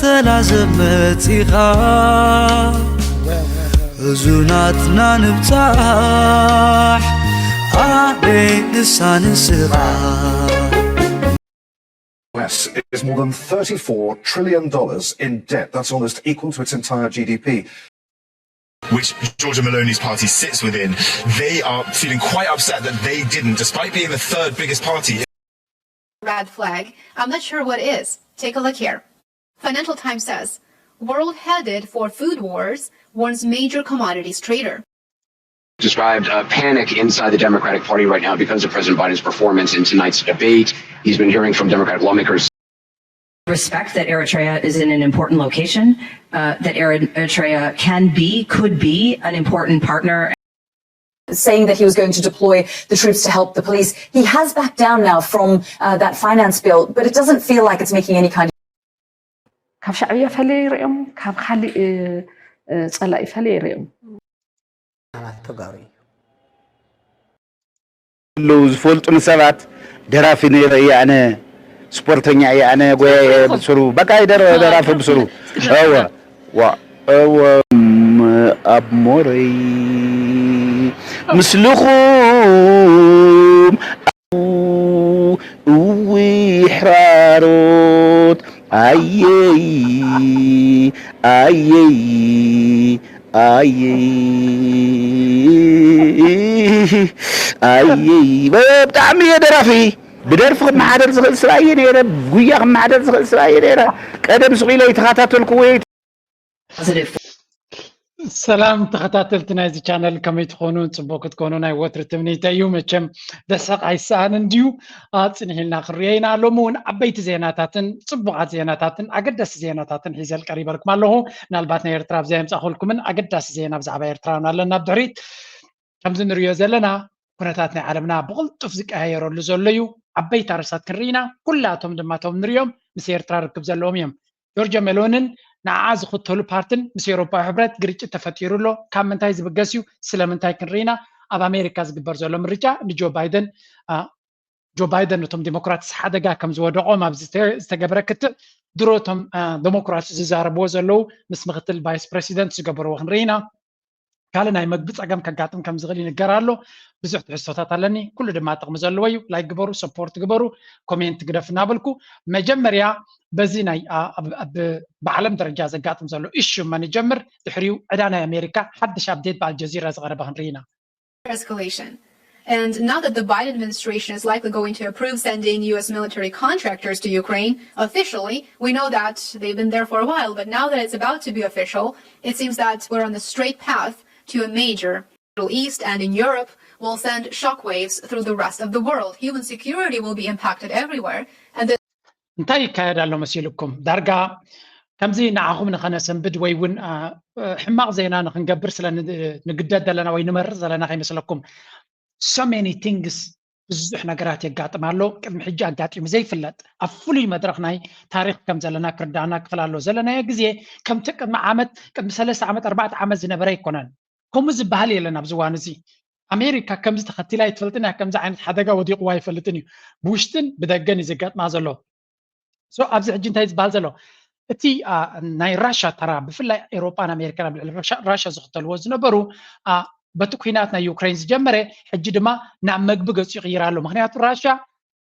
ተላዘብ መጺኻ፣ እዙናትና ንብጻሕ ኣበይ ንሳ ንስኻ። U S is more than thirty-four trillion dollars in debt. That's almost equal to its entire G D P. Which Giorgia Meloni's party sits within, they are feeling quite upset that they didn't, despite being the third biggest party. Red flag. I'm not sure what is. Take a look here. Financial Times says world headed for food wars, warns major commodities trader. Described a panic inside the Democratic Party right now because of President Biden's performance in tonight's debate. He's been hearing from Democratic lawmakers. Respect that Eritrea is in an important location, uh, that Eritrea can be, could be an important partner. Saying that he was going to deploy the troops to help the police. He has backed down now from uh, that finance bill, but it doesn't feel like it's making any kind of ካብ ሻዕብያ ፈለየ ይርእዮም፣ ካብ ካሊእ ጸላኢ ፈለየ ይርእዮም። ኣለዉ ዝፈልጡኒ ሰባት። ደራፊ ነይረ እየ ኣነ፣ ስፖርተኛ እየ ኣነ፣ ጎያ እየ ብስሩ፣ በቃ ይደረ ደራፊ ብስሩ። እወ ዋ እወ ኣብ ሞረይ ምስልኹም እዊ ሕራሮት ኣየይ ኣየይ ኣየይ ኣየይ ብጣዕሚ እየ ደራፊ። ብደርፊ ክመሓደር ዝኽእል ስብኣይ እየ ነይረ። ጉያ ክመሓደር ዝኽእል ስብኣይ እየ ነይረ። ቀደም ስቕ ኢለ ይተኸታተልኩዎ እየ። ሰላም ተኸታተልቲ ናይዚ ቻነል፣ ከመይ ትኾኑ? ጽቡቕ ክትኮኑ ናይ ወትሪ ትምኒተይ እዩ። መቸም ደሰቕ ኣይሰኣንን ድዩ? ኣጽኒሕ ኢልና ክንሪኦ ኢና። ሎሚ እውን ዓበይቲ ዜናታትን ጽቡቓት ዜናታትን ኣገደስቲ ዜናታትን ሒዘ ቀሪበልኩም ኣለኹ። ምናልባት ናይ ኤርትራ ኣብዚኣ የምጻእኩልኩምን ኣገዳሲ ዜና ብዛዕባ ኤርትራ እውን ኣለና ኣብ ድሕሪት። ከምዚ ንሪኦ ዘለና ኩነታት ናይ ዓለምና ብቕልጡፍ ዝቀያየረሉ ዘሎ እዩ። ዓበይቲ ኣርእስታት ክንርኢ ኢና። ኩላቶም ድማ እቶም ንሪኦም ምስ ኤርትራ ርክብ ዘለዎም እዮም። ጆርጆ ሜሎንን ንዓኣ ዝኽተሉ ፓርትን ምስ ኤውሮፓዊ ሕብረት ግርጭት ተፈጢሩ ኣሎ። ካብ ምንታይ ዝብገስ እዩ? ስለምንታይ ክንርኢ ኢና። ኣብ ኣሜሪካ ዝግበር ዘሎ ምርጫ ንጆ ባይደን ጆ ባይደን ነቶም ዴሞክራትስ ሓደጋ ከም ዝወደቖም ኣብ ዝተገበረ ክትዕ ድሮ እቶም ዴሞክራትስ ዝዛረብዎ ዘለዉ ምስ ምክትል ቫይስ ፕሬሲደንት ዝገበርዎ ክንርኢ ኢና። ካልእ ናይ መግቢ ጸገም ከጋጥም ከም ዝኽእል ይንገር ኣሎ። ብዙሕ ትሕዝቶታት ኣለኒ። ኩሉ ድማ ጥቕሚ ዘለዎ እዩ። ላይክ ግበሩ፣ ሰፖርት ግበሩ፣ ኮሜንት ግደፉ እናበልኩ መጀመርያ በዚ ናይ ብዓለም ደረጃ ዘጋጥም ዘሎ ኢሹ እማ ንጀምር። ድሕሪኡ ዕዳ ናይ ኣሜሪካ ሓድሽ ኣፕዴት ብኣልጀዚራ ዝቐረበ ክንርኢ ኢና። Escalation. And now that the Biden administration is likely going to approve sending U S military contractors to Ukraine officially, we know that they've been there for a while, but now that it's about to be official, it seems that we're on the straight path to a major Middle East and in Europe will send shockwaves through the rest of the world. Human security will be impacted everywhere. And the እንታይ ይካየድ ኣሎ መሲልኩም? ዳርጋ ከምዚ ንዓኹም ንኸነሰንብድ ወይ እውን ሕማቕ ዜና ንክንገብር ስለ ንግደድ ዘለና ወይ ንመርር ዘለና ከይመስለኩም። So many things፣ ብዙሕ ነገራት የጋጥም ኣሎ። ቅድሚ ሕጂ ኣጋጢሙ ዘይፍለጥ ኣብ ፍሉይ መድረኽ ናይ ታሪኽ ከም ዘለና ክርዳእና ክኽእል ኣሎ። ዘለናዮ ግዜ ከምቲ ቅድሚ ዓመት፣ ቅድሚ ሰለስተ ዓመት፣ ኣርባዕተ ዓመት ዝነበረ ኣይኮነን። ከምኡ ዝበሃል የለን ኣብዚ እዋን እዚ። ኣሜሪካ ከምዚ ተኸቲላ ኣይትፈልጥን እያ፣ ከምዚ ዓይነት ሓደጋ ወዲቕዋ ኣይፈልጥን እዩ። ብውሽጥን ብደገን እዩ ዘጋጥማ ዘሎ። So ኣብዚ ሕጂ እንታይ ዝበሃል ዘሎ? እቲ ናይ ራሻ ተራ ብፍላይ ኤሮጳን ኣሜሪካን ኣብ ልዕሊ ራሻ ዝኽተልዎ ዝነበሩ በቲ ኩናት ናይ ዩክሬን ዝጀመረ ሕጂ ድማ ናብ መግቢ ገጹ ይቕይር ኣሎ። ምክንያቱ ራሻ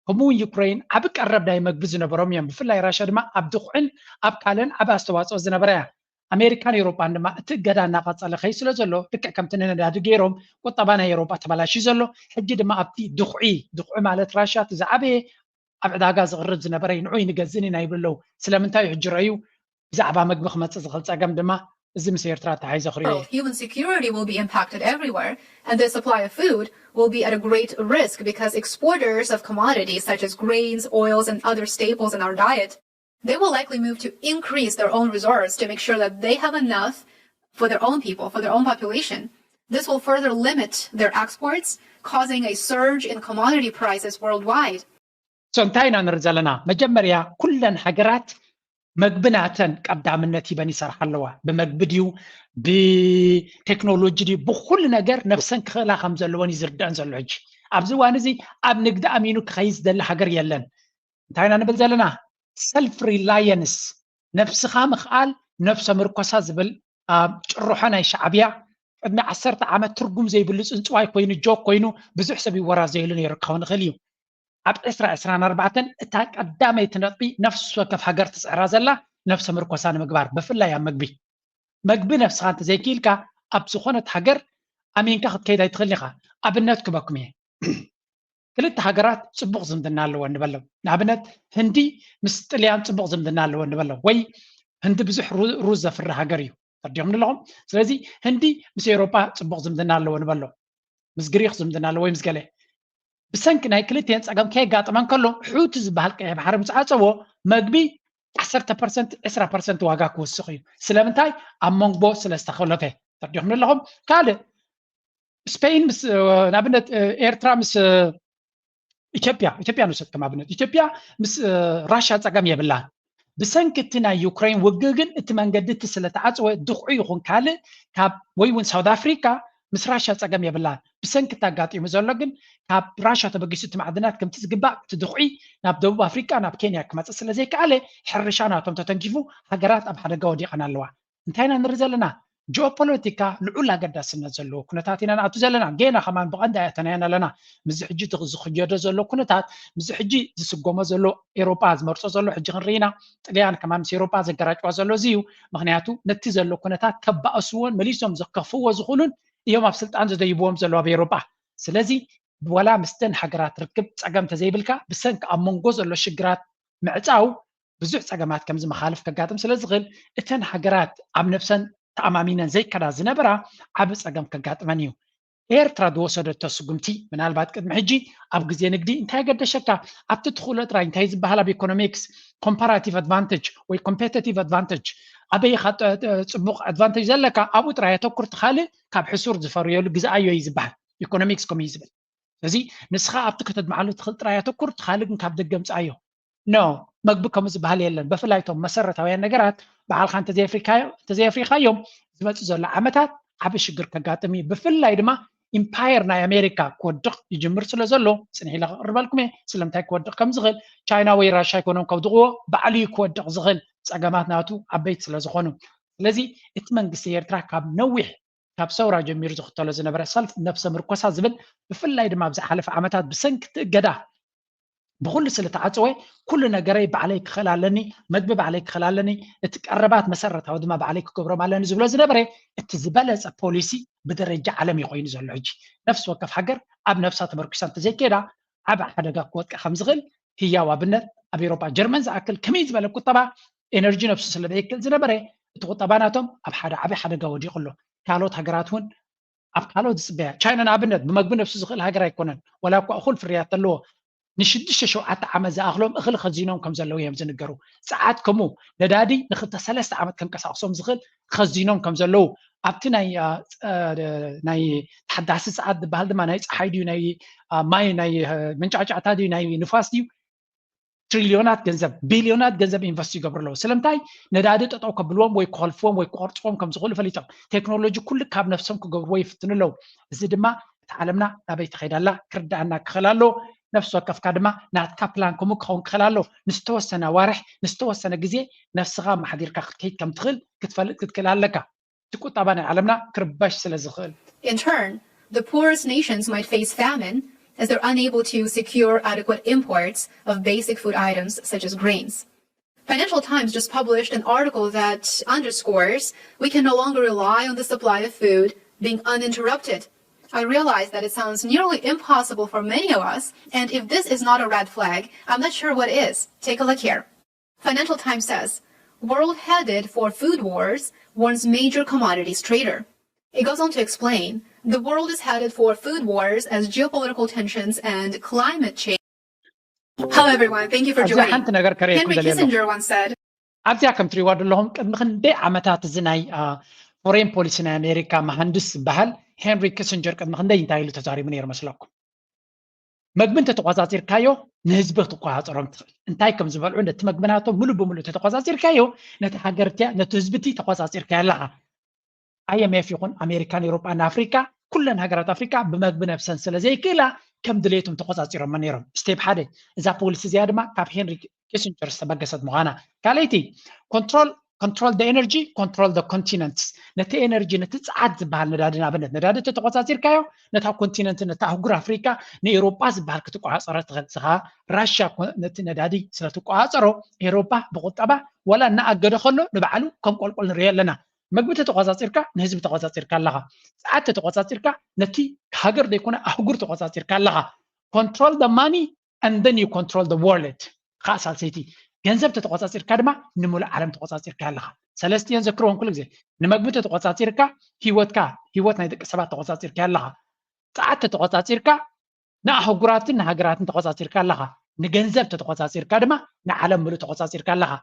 ከምኡ እውን ዩክሬን ዓቢ ቀረብ ናይ መግቢ ዝነበሮም እዮም። ብፍላይ ራሻ ድማ ኣብ ድኹዕን ኣብ ካልእን ዓቢ ኣስተዋጽኦ ዝነበራ እያ። ኣሜሪካን ኤውሮጳን ድማ እቲ እገዳ እናቐጸለ ከይ ስለ ዘሎ ልክዕ ከምቲ ንነዳዲ ገይሮም ቁጠባ ናይ ኤውሮጳ ተበላሽዩ ዘሎ። ሕጂ ድማ ኣብቲ ድኹዒ ድኹዒ ማለት ራሻ እቲ ዝዓበየ ኣብ ዕዳጋ ዝቕርብ ዝነበረ ንዑይ ንገዝእን ኢና ይብሉ ኣለዉ። ስለምንታይ እዩ ሕጂ ረእዩ ብዛዕባ መግቢ ክመጽእ ዝኽእል ጸገም ድማ እዚ ምስ ኤርትራ ተሓይዞ ክርእዮ እየ። Human security will be impacted everywhere, and the supply of food will be at a great risk because exporters of commodities such as grains, oils, and other staples in our diet, they will likely move to increase their own reserves to make sure that they have enough for their own people, for their own population. This will further limit their exports, causing a surge in commodity prices worldwide. So እንታይ ኢና ንርኢ ዘለና? መጀመርያ ኩለን ሃገራት መግቢ ናተን ቀዳምነት ሂበን ይሰርሓ ኣለዋ። ብመግቢ ድዩ ብቴክኖሎጂ ድዩ ብኩሉ ነገር ነፍሰን ክኽእላ ከም ዘለወን እዩ ዝርደአን ዘሎ። ሕጂ ኣብዚ እዋን እዚ ኣብ ንግዲ ኣሚኑ ክኸይድ ዝደሊ ሃገር የለን። እንታይ ኢና ንብል ዘለና? ሰልፍ ሪላየንስ፣ ነብስኻ ምኽኣል፣ ነብሰ ምርኮሳ ዝብል ኣብ ጭርሖ ናይ ሻዕብያ ቅድሚ ዓሰርተ ዓመት ትርጉም ዘይብሉ ጽንጽዋይ ኮይኑ ጆክ ኮይኑ ብዙሕ ሰብ ይወራዘየሉ ነይሩ ክኸውን ይኽእል እዩ። ኣብ ዕስራ ዕስራን ኣርባዕተን እታ ቀዳመይቲ ነጥቢ ነፍሲ ወከፍ ሃገር ትጽዕራ ዘላ ነብሰ ምርኮሳ ንምግባር ብፍላይ ኣብ መግቢ መግቢ ነብስኻ እንተዘይክኢልካ ኣብ ዝኾነት ሃገር ኣሚንካ ክትከይድ ኣይትኽእልን ኢኻ። ኣብነት ክበኩም እየ። ክልተ ሃገራት ጽቡቕ ዝምድና ኣለወን ንበሎም። ንኣብነት ህንዲ ምስ ጥልያን ጽቡቕ ዝምድና ኣለወን ንበሎም። ወይ ህንዲ ብዙሕ ሩዝ ዘፍሪ ሃገር እዩ። ተርዲኹም ኣለኹም። ስለዚ ህንዲ ምስ ኤውሮጳ ጽቡቕ ዝምድና ኣለዎ ንበሎ። ምስ ግሪኽ ዝምድና ኣለዎ ወይ ምስ ገለ ብሰንኪ ናይ ክልቲኤን ጸገም ከየጋጥመን ከሎ ሑቲ ዝበሃል ቀይሕ ባሕሪ ምስ ዓጸዎ መግቢ ዓሰርተ ፐርሰንት ዕስራ ፐርሰንት ዋጋ ክውስኽ እዩ። ስለምንታይ? ኣብ መንጎ ስለ ዝተኸለፈ። ተርዲኹም ኣለኹም። ካልእ ስፔን ምስ ንኣብነት ኤርትራ ምስ ኢትዮጵያ ኢትዮጵያ ንውሰድ ከም ኣብነት ኢትዮጵያ ምስ ራሻ ጸገም የብላን። ብሰንኪ እቲ ናይ ዩክሬን ውግእ ግን እቲ መንገዲ እቲ ስለተዓጽወ ድኹዒ ይኹን ካልእ ካብ ወይ እውን ሳውት ኣፍሪካ ምስ ራሻ ጸገም የብላን። ብሰንኪ እቲ ኣጋጢሙ ዘሎ ግን ካብ ራሻ ተበጊሱ እቲ ማዕድናት ከምቲ ዝግባእ እቲ ድኹዒ ናብ ደቡብ ኣፍሪካ ናብ ኬንያ ክመጽእ ስለ ዘይከኣለ ሕርሻ ናቶም ተተንኪፉ ሃገራት ኣብ ሓደጋ ወዲቐን ኣለዋ። እንታይ ኢና ንርኢ ዘለና? ጂኦፖለቲካ ልዑል ኣገዳስነት ዘለዎ ኩነታት ኢና ንኣቱ ዘለና። ጌና ከማን ብቐንዳ እያ ተናያን ኣለና። ምስዚ ሕጂ ዝኽየዶ ዘሎ ኩነታት፣ ምስዚ ሕጂ ዝስጎሞ ዘሎ ኤሮጳ ዝመርጾ ዘሎ ሕጂ ክንርኢ ኢና። ጥልያን ከማን ምስ ኤሮጳ ዘገራጭዋ ዘሎ እዚ እዩ። ምክንያቱ ነቲ ዘሎ ኩነታት ከባእስዎን መሊሶም ዘከፍዎ ዝኽእሉን እዮም ኣብ ስልጣን ዝደይብዎም ዘለዉ ኣብ ኤሮጳ። ስለዚ ወላ ምስተን ሃገራት ርክብ ጸገም ተዘይብልካ ብሰንኪ ኣብ መንጎ ዘሎ ሽግራት ምዕጻው ብዙሕ ጸገማት ከምዚ መኻልፍ ከጋጥም ስለ ዝኽእል እተን ሃገራት ኣብ ነብሰን ተኣማሚነን ዘይከዳ ዝነበራ ዓቢ ጸገም ከጋጥመን እዩ። ኤርትራ ዝወሰደቶ ስጉምቲ ምናልባት ቅድሚ ሕጂ ኣብ ግዜ ንግዲ እንታይ ገደሸካ ኣብቲ ትኽእሎ ጥራይ እንታይ ዝበሃል ኣብ ኢኮኖሚክስ ኮምፓራቲቭ ኣድቫንቴጅ ወይ ኮምፔቲቲቭ ኣድቫንቴጅ ኣበይ ኢኻ ጽቡቕ ኣድቫንቴጅ ዘለካ ኣብኡ ጥራይ ኣተኩር ትኻልእ ካብ ሕሱር ዝፈርየሉ ግዛኣዮ እዩ ዝበሃል። ኢኮኖሚክስ ከምኡ እዩ ዝብል። ስለዚ ንስኻ ኣብቲ ከተድምዓሉ ትኽእል ጥራይ ኣተኩር ትኻልእ ግን ካብ ደገ ምፅኣዮ። ኖ መግቢ ከምኡ ዝበሃል የለን። ብፍላይ እቶም መሰረታውያን ነገራት ባዕልኻ እንተዘየፍሪኻዮም ዝመፅእ ዘሎ ዓመታት ዓቢ ሽግር ከጋጥም እዩ። ብፍላይ ድማ ኢምፓየር ናይ ኣሜሪካ ክወድቕ ይጅምር ስለ ዘሎ ፅንሕ ኢለ ክቕርበልኩም እየ ስለምንታይ ክወድቕ ከም ዝኽእል። ቻይና ወይ ራሻ ኣይኮኖም ከውድቕዎ ባዕሉ እዩ ክወድቕ ዝኽእል ፀገማት ናቱ ዓበይቲ ስለ ዝኾኑ። ስለዚ እቲ መንግስቲ ኤርትራ ካብ ነዊሕ ካብ ሰውራ ጀሚሩ ዝኽተሎ ዝነበረ ሰልፍ ነብሰ ምርኮሳ ዝብል ብፍላይ ድማ ኣብ ዝሓለፈ ዓመታት ብሰንኪ እቲ እገዳ ብኩሉ ስለ ተዓፀወ ኩሉ ነገረይ ባዕለይ ክኽእል ኣለኒ፣ መግቢ ባዕለይ ክኽእል ኣለኒ፣ እቲ ቀረባት መሰረታዊ ድማ ባዕለይ ክገብሮም ኣለኒ ዝብሎ ዝነበረ እቲ ዝበለፀ ፖሊሲ ብደረጃ ዓለም እዩ ኮይኑ ዘሎ። ሕጂ ነፍሲ ወከፍ ሃገር ኣብ ነብሳ ተመርኩሳ እንተዘይከይዳ ዓቢ ሓደጋ ክወድቃ ከም ዝኽእል ህያው ኣብነት ኣብ ኤሮጳ ጀርመን ዝኣክል ከመይ ዝበለ ቁጠባ ኤነርጂ ነብሱ ስለ ዘይክእል ዝነበረ እቲ ቁጠባ ናቶም ኣብ ሓደ ዓቢ ሓደጋ ወዲቑ ኣሎ። ካልኦት ሃገራት እውን ኣብ ካልኦት ዝፅበያ ቻይና ንኣብነት ብመግቢ ነብሱ ዝኽእል ሃገር ኣይኮነን። ወላ እኳ እኹል ፍርያት ኣለዎ ንሽዱሽተ ሸውዓተ ዓመት ዝኣኽሎም እኽሊ ከዚኖም ከም ዘለዉ እዮም ዝንገሩ። ፀዓት ከምኡ ነዳዲ ንክልተ ሰለስተ ዓመት ከንቀሳቕሶም ዝኽእል ከዚኖም ከም ዘለዉ ኣብቲ ናይ ናይ ተሓዳሲ ፀዓት ዝበሃል ድማ ናይ ፀሓይ ድዩ ናይ ማይ ናይ መንጫዕጫዕታ ድዩ ናይ ንፋስ ድዩ ትሪልዮናት ገንዘብ ቢልዮናት ገንዘብ ኢንቨስት ይገብሩ ኣለዉ። ስለምንታይ ነዳዲ ጠጠው ከብልዎም ወይ ክኸልፍዎም ወይ ክቆርፅዎም ከም ዝኽእሉ ፈሊጦም ቴክኖሎጂ ኩሉ ካብ ነብሶም ክገብርዎ ይፍትኑ ኣለዉ። እዚ ድማ እቲ ዓለምና ናበይ ትኸይድ ኣላ ክርድኣና ክኽእል ኣለዎ። ነፍሲ ወከፍካ ድማ ናትካ ፕላን ከምኡ ክኸውን ክኽእል ኣለዎ። ንዝተወሰነ ኣዋርሕ፣ ንዝተወሰነ ግዜ ነፍስኻ ኣመሓዲርካ ክትከይድ ከም ትኽእል ክትፈልጥ ክትክእል ኣለካ። እቲ ቁጠባ ናይ ዓለምና ክርበሽ ስለ ዝኽእል። In turn, the poorest nations might face famine as they're unable to secure adequate imports of basic food items such as grains. Financial Times just published an article that underscores we can no longer rely on the supply of food being uninterrupted. I realize that it sounds nearly impossible for many of us, and if this is not a red flag, I'm not sure what is. Take a look here. Financial Times says, "World headed for food wars," warns major commodities trader. It goes on to explain, "The world is headed for food wars as geopolitical tensions and climate change." Hello, everyone. Thank you for ኣብዚ joining. ሓንቲ ነገር ከርእየኩም Henry ደልየ ኣለኹ። Kissinger once said, ኣብዚኣ ከም ትሪእዋ ዘለኹም ቅድሚ ክንደይ ዓመታት እዚ ናይ ፎሬን ፖሊሲ ናይ ኣሜሪካ መሃንድስ ዝበሃል ሄንሪ ኪሲንጀር ቅድሚ ክንደይ እንታይ ኢሉ ተዛሪቡ ነይሩ መስለኩም? መግቢ እንተተቆፃፂርካዮ ንህዝቢ ክትቆፃፀሮም ትኽእል። እንታይ ከም ዝበልዑ ነቲ መግቢ ናቶም ሙሉ ብሙሉ እንተተቆፃፂርካዮ ነቲ ሃገር እቲኣ ነቲ ህዝቢ እቲ ተቆፃፂርካዮ ኣለኻ። ኣይኤምኤፍ ይኹን ኣሜሪካን ኤውሮጳን ኣፍሪካ ኩለን ሃገራት ኣፍሪካ ብመግቢ ነብሰን ስለ ዘይክእላ ከም ድሌቶም ተቆፃፂሮሞ ነይሮም። ስቴፕ ሓደ እዛ ፖሊሲ እዚኣ ድማ ካብ ሄንሪ ኪሲንጀር ዝተበገሰት ምዃና። ካልኣይቲ control control the energy control the continents ነቲ ኤነርጂ ነቲ ፀዓት ዝበሃል ነዳዲ ንኣብነት ነዳዲ ተተቆፃፂርካዮ ነታ ኮንቲነንት ነታ ኣህጉር ኣፍሪካ ንኤውሮጳ ዝበሃል ክትቆፃፀሮ ትኽእል ስኻ ራሽያ ነቲ ነዳዲ ስለትቆፃፀሮ ኤውሮጳ ብቁጠባ ዋላ እናኣገደ ከሎ ንባዕሉ ከም ቆልቆል ንሪኦ ኣለና። መግቢ ተተቆፃፂርካ ንህዝቢ ተቆፃፂርካ ኣለኻ። ፀዓት ተተቆፃፂርካ ነቲ ሃገር ዘይኮነ ኣህጉር ተቆፃፂርካ ኣለኻ። Control the money and then you control the world። ከዓ ሳልሰይቲ ገንዘብ ተተቆፃፂርካ ድማ ንምሉእ ዓለም ተቆፃፂርካ ኣለኻ። ሰለስቲኤን ዘክርወን ኩሉ ግዜ ንመግቢ ተተቆፃፂርካ ህይወትካ ህይወት ናይ ደቂ ሰባት ተቆፃፂርካ ኣለኻ። ፀዓት ተተቆፃፂርካ ንኣህጉራትን ንሃገራትን ተቆፃፂርካ ኣለኻ። ንገንዘብ ተተቆፃፂርካ ድማ ንዓለም ምሉእ ተቆፃፂርካ ኣለኻ።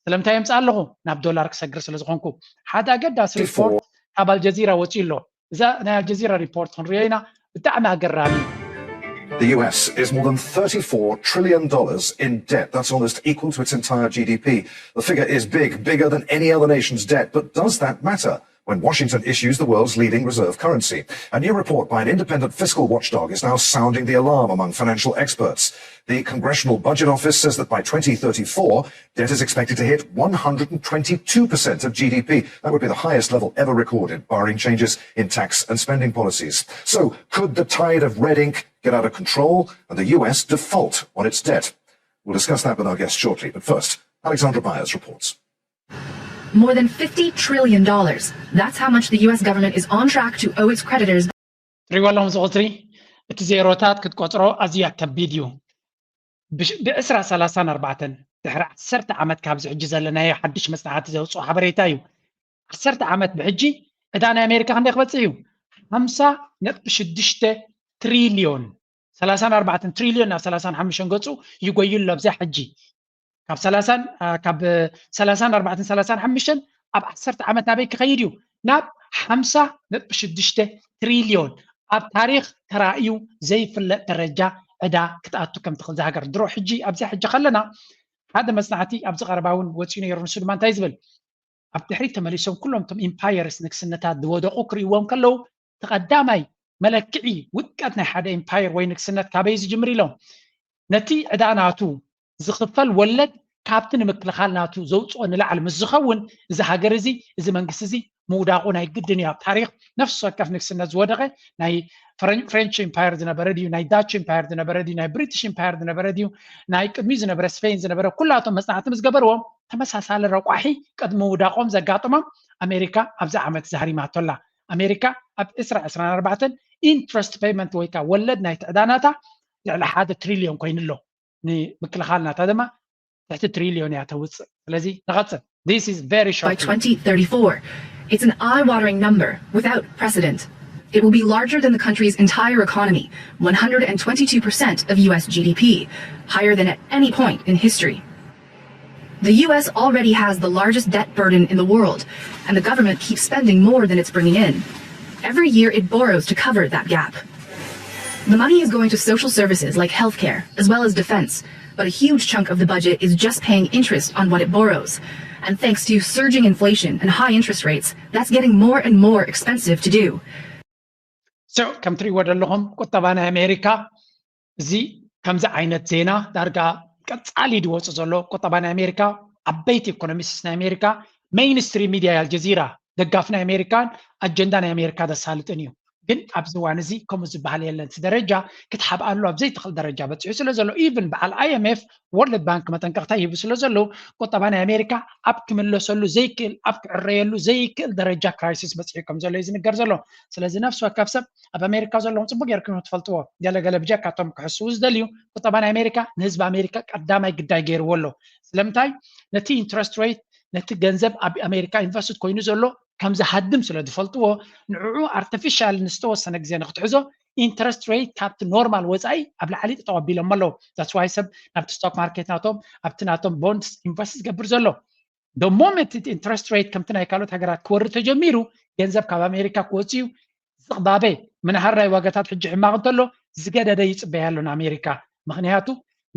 ስለምንታይ የምፅእ ኣለኹ ናብ ዶላር ክሰግር ስለ ዝኾንኩ። ሓደ ኣገዳሲ ሪፖርት ካብ ኣልጀዚራ ወፂኡ ኣሎ። እዛ ናይ ኣልጀዚራ ሪፖርት ክንሪኦ ኢና። ብጣዕሚ ኣገራሚ እዩ። The U S is more than thirty-four trillion dollars in debt. That's almost equal to its entire G D P. The figure is big, bigger than any other nation's debt. But does that matter when Washington issues the world's leading reserve currency? A new report by an independent fiscal watchdog is now sounding the alarm among financial experts. The Congressional Budget Office says that by twenty thirty-four, debt is expected to hit one hundred and twenty-two percent of G D P. That would be the highest level ever recorded, barring changes in tax and spending policies. So, could the tide of red ink get out of control and the U S default on its debt? We'll discuss that with our guest shortly, but first, Alexandra Byers reports. More than fifty trillion dollars. That's how much the U S government is on track to owe its creditors. ትሪእዎ ኣለኹም እዚ ቁፅሪ እቲ ዜሮታት ክትቆፅሮ ኣዝያ ከቢድ እዩ። ብዕስራ ሰላሳን ኣርባዕተን ድሕሪ ዓሰርተ ዓመት ካብዚ ሕጂ ዘለናዮ ሓድሽ መፅናዕቲ ዘውፅኦ ሓበሬታ እዩ። ዓሰርተ ዓመት ብሕጂ ዕዳ ናይ ኣሜሪካ ክንደይ ክበፅሕ እዩ? ሓምሳ ነጥቢ ሽዱሽተ ትሪልዮን ሰላሳን ኣርባዕተን ትሪልዮን ናብ ሰላሳን ሓሙሽተን ገፁ ይጎይሉ ኣብዚያ ሕጂ ካብ ሰላሳን ካብ ሰላሳን ኣርባዕተን ሰላሳን ሓሙሽተን ኣብ ዓሰርተ ዓመት ናበይ ክኸይድ እዩ? ናብ ሓምሳ ነጥቢ ሽዱሽተ ትሪልዮን ኣብ ታሪክ ተራእዩ ዘይፍለጥ ደረጃ ዕዳ ክትኣቱ ከም ትኽእል ዝሃገር ድሮ ሕጂ ኣብዚያ ሕጂ ከለና ሓደ መፅናዕቲ ኣብዚ ቀረባ እውን ወፂኡ ነይሩ ንሱ ድማ እንታይ ዝብል ኣብ ድሕሪት ተመሊሶም ኩሎም እቶም ኢምፓየርስ ንግስነታት ዝወደቑ ክርእዎም ከለዉ እቲ ቀዳማይ መለክዒ ውድቀት ናይ ሓደ ኢምፓየር ወይ ንግስነት ካበይ ዝጅምር ኢሎም ነቲ ዕዳ ናቱ ዝኽፈል ወለድ ካብቲ ንምክልኻል ናቱ ዘውፅኦ ንላዕሊ ምስ ዝኸውን እዚ ሃገር እዚ እዚ መንግስቲ እዚ ምውዳቑ ናይ ግድን እዩ ኣብ ታሪክ ነፍሲ ወከፍ ንግስነት ዝወደቐ ናይ ፍሬንች ኢምፓየር ዝነበረ ድዩ ናይ ዳች ኢምፓየር ዝነበረ ድዩ ናይ ብሪቲሽ ኢምፓየር ዝነበረ ድዩ ናይ ቅድሚ ዝነበረ ስፔን ዝነበረ ኩላቶም መፅናዕቲ ምስ ገበርዎም ተመሳሳሊ ረቋሒ ቅድሚ ምውዳቖም ዘጋጠሞም ኣሜሪካ ኣብዚ ዓመት ዛህሪማቶ ኣላ ኣሜሪካ ኣብ ዕስራ ዕስራን ኣርባዕተን ኢንትረስት ፔይመንት ወይ ከዓ ወለድ ናይ ትዕዳናታ ልዕሊ ሓደ ትሪልዮን ኮይኑ ኣሎ ንምክልኻል ናታ ድማ ትሕቲ ትሪልዮን እያ ተውፅእ ስለዚ ንቐፅል this is very By short twenty thirty-four, it's an eye-watering number without precedent. It will be larger than the country's entire economy, one hundred twenty-two percent of U S G D P, higher than at any point in history. The U S already has the largest debt burden in the world, and the government keeps spending more than it's bringing in. Every year it borrows to cover that gap. The money is going to social services like healthcare, as well as defense, but a huge chunk of the budget is just paying interest on what it borrows. And thanks to surging inflation and high interest rates, that's getting more and more expensive to do. So ከም ትሪእዎ ዘለኹም ቁጠባ ናይ ኣሜሪካ እዚ ከምዚ ዓይነት ዜና ዳርጋ ቀጻሊ ዝወጽእ ዘሎ ቁጠባ ናይ ኣሜሪካ፣ ዓበይቲ ኢኮኖሚስት ናይ ኣሜሪካ፣ ሜይንስትሪም ሚድያ ኣልጀዚራ ደጋፊ ናይ ኣሜሪካን ኣጀንዳ ናይ ኣሜሪካ ዘሳልጥን እዩ። ግን ኣብዚ እዋን እዚ ከምኡ ዝበሃል የለን። እቲ ደረጃ ክትሓብኣሉ ኣብ ዘይትኽእል ደረጃ በፂሑ ስለ ዘሎ፣ ኢቭን በዓል ኣይኤምኤፍ፣ ወርልድ ባንክ መጠንቀቕታ ይህቡ ስለ ዘለዉ፣ ቁጠባ ናይ ኣሜሪካ ኣብ ክምለሰሉ ዘይክእል፣ ኣብ ክዕረየሉ ዘይክእል ደረጃ ክራይሲስ በፂሑ ከም ዘሎ እዩ ዝንገር ዘሎ። ስለዚ ነፍሲ ወከፍ ሰብ ኣብ ኣሜሪካ ዘለኹም ፅቡቅ ጌርኩም ትፈልጥዎ። ገለ ገለ ብጀካቶም ክሕስዉ ዝደልዩ፣ ቁጠባ ናይ ኣሜሪካ ንህዝቢ ኣሜሪካ ቀዳማይ ግዳይ ገይርዎ ኣሎ። ስለምንታይ? ነቲ ኢንትረስት ሬት፣ ነቲ ገንዘብ ኣብ ኣሜሪካ ኢንቨስትድ ኮይኑ ዘሎ ከም ዝሃድም ስለ ዝፈልጥዎ፣ ንዕዑ ኣርቲፊሻል ንዝተወሰነ ግዜ ንክትሕዞ ኢንትረስት ሬት ካብቲ ኖርማል ወፃኢ ኣብ ላዕሊ ጠጠው ኣቢሎሞ ኣለዉ። ዛትስ ዋይ ሰብ ናብቲ ስቶክ ማርኬት ናቶም ኣብቲ ናቶም ቦንድስ ኢንቨስት ዝገብር ዘሎ። ዶሞም እቲ ኢንትረስት ሬት ከምቲ ናይ ካልኦት ሃገራት ክወርድ ተጀሚሩ፣ ገንዘብ ካብ ኣሜሪካ ክወፅእ እዩ። ዝቕባበ ምንሃር ናይ ዋጋታት ሕጂ ሕማቕ እንተሎ ዝገደደ ይፅበያ ኣሎ ንኣሜሪካ። ምክንያቱ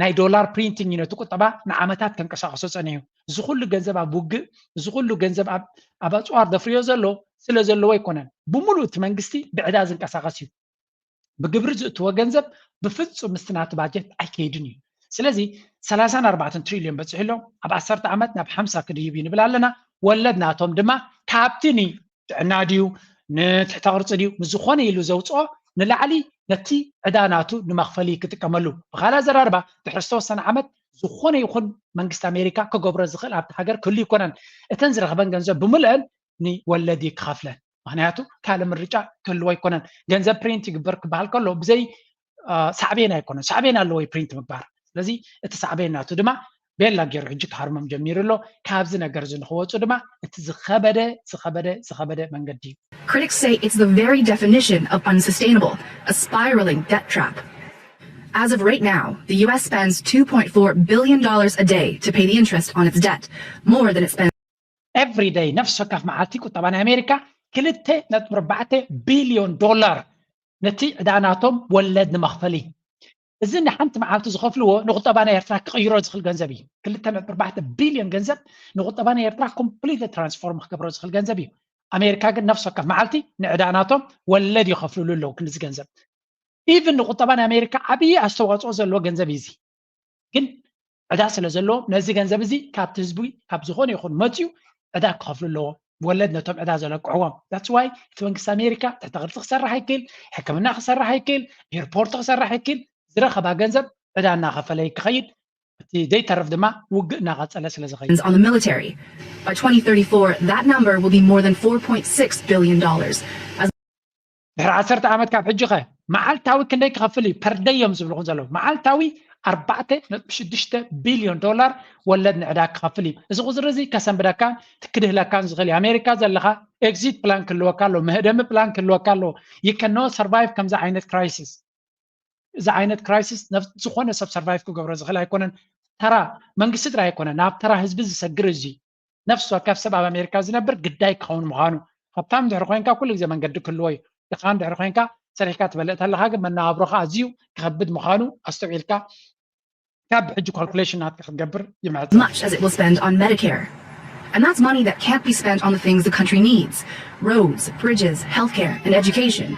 ናይ ዶላር ፕሪንቲንግ እዩ ነቲ ቁጠባ ንዓመታት ከንቀሳቐሶ ፀኒሑ። እዚ ኩሉ ገንዘብ ኣብ ውግእ፣ እዚ ኩሉ ገንዘብ ኣብ ኣብ ኣፅዋር ዘፍርዮ ዘሎ ስለ ዘለዎ ኣይኮነን። ብምሉእ እቲ መንግስቲ ብዕዳ ዝንቀሳቐስ እዩ። ብግብሪ ዝእትዎ ገንዘብ ብፍፁም ምስቲ ናቲ ባጀት ኣይከይድን እዩ። ስለዚ ሰላሳን ኣርባዕተን ትሪልዮን በፂሑ ኣሎ። ኣብ ዓሰርተ ዓመት ናብ ሓምሳ ክድይብ እዩ ንብል ኣለና። ወለድ ናቶም ድማ ካብቲ ንጥዕና ድዩ ንትሕተ ቅርፂ ድዩ ንዝኾነ ኢሉ ዘውፅኦ ንላዕሊ ነቲ ዕዳ ናቱ ንመኽፈሊ ክጥቀመሉ። ብኻልእ ኣዘራርባ ድሕሪ ዝተወሰነ ዓመት ዝኾነ ይኹን መንግስቲ ኣሜሪካ ክገብሮ ዝኽእል ኣብቲ ሃገር ክህሉ ይኮነን። እተን ዝረኽበን ገንዘብ ብምልአን ንወለድ እዩ ክኸፍለን። ምክንያቱ ካልእ ምርጫ ክህልዎ ኣይኮነን። ገንዘብ ፕሪንት ይግበር ክበሃል ከሎ ብዘይ ሳዕቤን ኣይኮነን። ሳዕቤን ኣለዎ ፕሪንት ምግባር። ስለዚ እቲ ሳዕቤን ናቱ ድማ ቤላ ገይሩ ሕጂ ክሃርሞም ጀሚሩ ኣሎ። ካብዚ ነገር እዚ ንክወፁ ድማ እቲ ዝኸበደ ዝኸበደ ዝኸበደ መንገዲ እዩ። Critics say it's the very definition of unsustainable, a spiraling debt trap. As of right now, the U S spends two point four billion dollars a day to pay the interest on its debt, more than it spends every day። ነፍሲ ወከፍ መዓልቲ ቁጠባ ናይ ኣሜሪካ ክልተ ነጥቢ ኣርባዕተ ቢልዮን ዶላር ነቲ ዕዳናቶም ወለድ ንመኽፈሊ። እዚ ንሓንቲ መዓልቲ ዝኸፍልዎ ንቁጠባ ናይ ኤርትራ ክቕይሮ ዝኽእል ገንዘብ እዩ። ክልተ ነጥቢ ኣርባዕተ ቢልዮን ገንዘብ ንቁጠባ ናይ ኤርትራ ኮምፕሊት ትራንስፎርም ክገብሮ ዝኽእል ገንዘብ እዩ። ኣሜሪካ ግን ነፍሲ ወከፍ መዓልቲ ንዕዳናቶም ወለድ ይኸፍልሉ ኣለዉ። ክንዚ ገንዘብ ኢቭን ንቁጠባ ናይ ኣሜሪካ ዓብዪ ኣስተዋፅኦ ዘለዎ ገንዘብ እዩ። እዚ ግን ዕዳ ስለ ዘለዎ ነዚ ገንዘብ እዚ ካብቲ ህዝቢ ካብ ዝኾነ ይኹን መፅዩ ዕዳ ክኸፍሉ ኣለዎ። ወለድ ነቶም ዕዳ ዘለቅዕዎም። ዳትስ ዋይ እቲ መንግስቲ ኣሜሪካ ትሕተ ቅርፂ ክሰርሕ ኣይክእል፣ ሕክምና ክሰርሕ ኣይክእል፣ ኤርፖርት ክሰርሕ ኣይክእል። ዝረኸባ ገንዘብ ዕዳ እናኸፈለ ክኸይድ፣ እቲ ዘይተርፍ ድማ ውግእ እናቐፀለ ስለ ዝኸይድ። On the military. By twenty thirty-four, that number will be more than four point six billion dollars. ድሕሪ ዓሰርተ ዓመት ካብ ሕጂ ኸ መዓልታዊ ክንደይ ክኸፍል እዩ? ፐርደይ እዮም ዝብልኹም ዘለዉ። መዓልታዊ ኣርባዕተ ነጥቢ ሽዱሽተ ቢልዮን ዶላር ወለድ ንዕዳ ክኸፍል እዩ። እዚ ቁፅሪ እዚ ከሰንብደካን ክድህለካን ዝኽእል እዩ። ኣሜሪካ ዘለኻ ኤግዚት ፕላን ክህልወካ ኣሎ፣ መህደሚ ፕላን ክህልወካ ኣሎ። You cannot survive ከምዚ ዓይነት ክራይሲስ። እዚ ዓይነት ክራይሲስ ዝኾነ ሰብ ሰርቫይቭ ክገብሮ ዝኽእል ኣይኮነን። ተራ መንግስቲ ጥራይ ኣይኮነን፣ ናብ ተራ ህዝቢ ዝሰግር እዚ። ነፍሲ ወከፍ ሰብ ኣብ ኣሜሪካ ዝነብር ግዳይ ክኸውን ምዃኑ። ሃብታም ድሕሪ ኮይንካ ኩሉ ግዜ መንገዲ ክህልዎ እዩ። ድኻ ድሕሪ ኮይንካ ሰሪሕካ ትበልዕ ተለኻ ግን መነባብሮኻ ኣዝዩ ክኸብድ ምዃኑ ኣስተውዒልካ ካብ ሕጂ ካልኩሌሽን ናትካ ክትገብር ይምዕድ። Much as it will spend on Medicare. And that's money that can't be spent on the things the country needs: roads, bridges, healthcare, and education.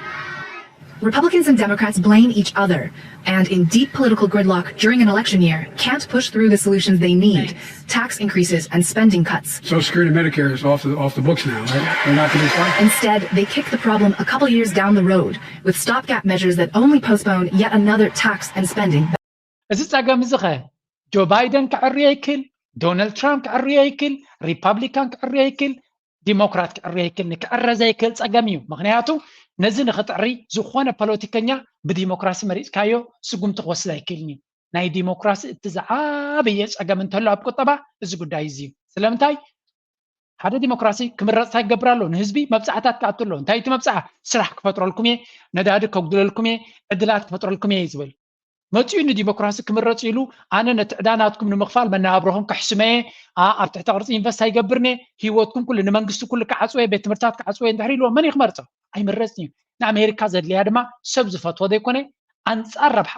Republicans and Democrats blame each other, and in deep political gridlock during an election year, can't push through the solutions they need: tax increases and spending cuts. Social Security and Medicare is off the, off the books now, right? They're not going to be funded. Instead, they kick the problem a couple years down the road with stopgap measures that only postpone yet another tax and spending. እዚ ጸገም እዚ ኸ ጆ ባይደን ክዕርዮ ይክእል፣ ዶናልድ ትራምፕ ክዕርዮ ይክእል፣ ሪፓብሊካን ክዕርዮ ይክእል፣ ዲሞክራት ክዕርዮ ይክእል። ንክዕረ ዘይክእል ጸገም እዩ። ምክንያቱ ነዚ ንክትዕሪ ዝኾነ ፖለቲከኛ ብዲሞክራሲ መሪፅካዮ ስጉምቲ ክወስድ ኣይክእልን እዩ። ናይ ዲሞክራሲ እቲ ዝዓበየ ጸገም እንተሎ ኣብ ቁጠባ እዚ ጉዳይ እዚ እዩ። ስለምንታይ ሓደ ዲሞክራሲ ክምረፅ እንታይ ክገብር ኣሎ? ንህዝቢ መብፃዕታት ክኣቱ ኣሎ። እንታይ እቲ መብፃዓ? ስራሕ ክፈጥረልኩም እየ፣ ነዳዲ ከጉድለልኩም እየ፣ ዕድላት ክፈጥረልኩም እየ እዩ ዝብል። መፂኡ ንዲሞክራሲ ክምረፅ ኢሉ ኣነ ነቲ ዕዳ ናትኩም ንምኽፋል መነባብሮኹም ከሕስመ እየ፣ ኣብ ትሕተ ቅርፂ ኢንቨስት ኣይገብርን እየ፣ ህይወትኩም ኩሉ ንመንግስቲ ኩሉ ክዓፅወ እየ፣ ቤት ትምህርታት ክዓፅወ እየ እንድሕር ኢልዎ መን እዩ ክመርፆ? ኣይምረፅን እዩ። ንኣሜሪካ ዘድልያ ድማ ሰብ ዝፈትዎ ዘይኮነ ኣንፃር ረብሓ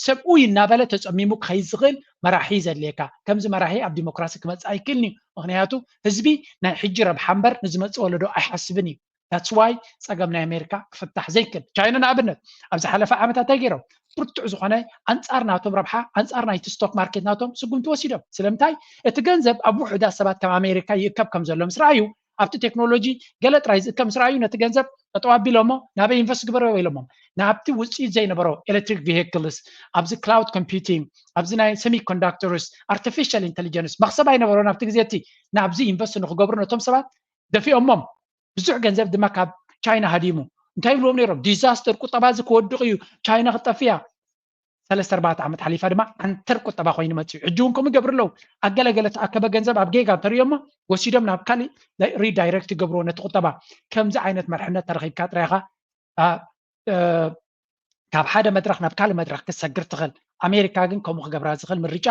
ሰብኡ እናበለ ተፀሚሙ ክኸይድ ዝኽእል መራሒ ዘድልየካ። ከምዚ መራሒ ኣብ ዲሞክራሲ ክመፅእ ኣይክእልን እዩ። ምክንያቱ ህዝቢ ናይ ሕጂ ረብሓ እምበር ንዝመፅእ ወለዶ ኣይሓስብን እዩ። ዳትስ ዋይ ፀገም ናይ ኣሜሪካ ክፍታሕ ዘይክእል። ቻይና ንኣብነት ኣብ ዝሓለፈ ዓመታት እንታይ ገይሮም? ብርቱዕ ዝኾነ ኣንጻር ናቶም ረብሓ ኣንጻር ናይቲ ስቶክ ማርኬት ናቶም ስጉምቲ ወሲዶም። ስለምንታይ እቲ ገንዘብ ኣብ ውሑዳት ሰባት ከም ኣሜሪካ ይእከብ ከም ዘሎ ምስ ረኣዩ ኣብቲ ቴክኖሎጂ ገለ ጥራይ ዝእከብ ምስ ረኣዩ ነቲ ገንዘብ ጠጠው ኣቢሎሞ ናበይ ኢንቨስት ግበርዎ ኢሎሞም። ናብቲ ውፅኢት ዘይነበሮ ኤሌክትሪክ ቪሂክልስ፣ ኣብዚ ክላውድ ኮምፒውቲንግ፣ ኣብዚ ናይ ሰሚኮንዳክተርስ፣ ኣርቲፊሻል ኢንቴሊጀንስ መኽሰብ ኣይነበሮን ኣብቲ ግዜ እቲ። ናብዚ ኢንቨስት ንክገብሩ ነቶም ሰባት ደፊኦሞም። ብዙሕ ገንዘብ ድማ ካብ ቻይና ሃዲሙ። እንታይ ይብልዎም ነይሮም? ዲዛስተር፣ ቁጠባ እዚ ክወድቕ እዩ፣ ቻይና ክትጠፍእ እያ። ሰለስተ ኣርባዕተ ዓመት ሓሊፋ ድማ ዓንተር ቁጠባ ኮይኑ መፅዩ። ሕጂ እውን ከምኡ ይገብሩ ኣለዉ። ኣገለገለ ተኣከበ ገንዘብ ኣብ ጌጋ እንተርእዮሞ ወሲዶም ናብ ካሊእ ሪዳይሬክት ይገብርዎ ነቲ ቁጠባ። ከምዚ ዓይነት መርሕነት ተረኺብካ ጥራይ ኢኻ ኣ፣ እ፣ ካብ ሓደ መድረኽ ናብ ካልእ መድረኽ ክትሰግር ትኽእል። ኣሜሪካ ግን ከምኡ ክገብራ ዝኽእል ምርጫ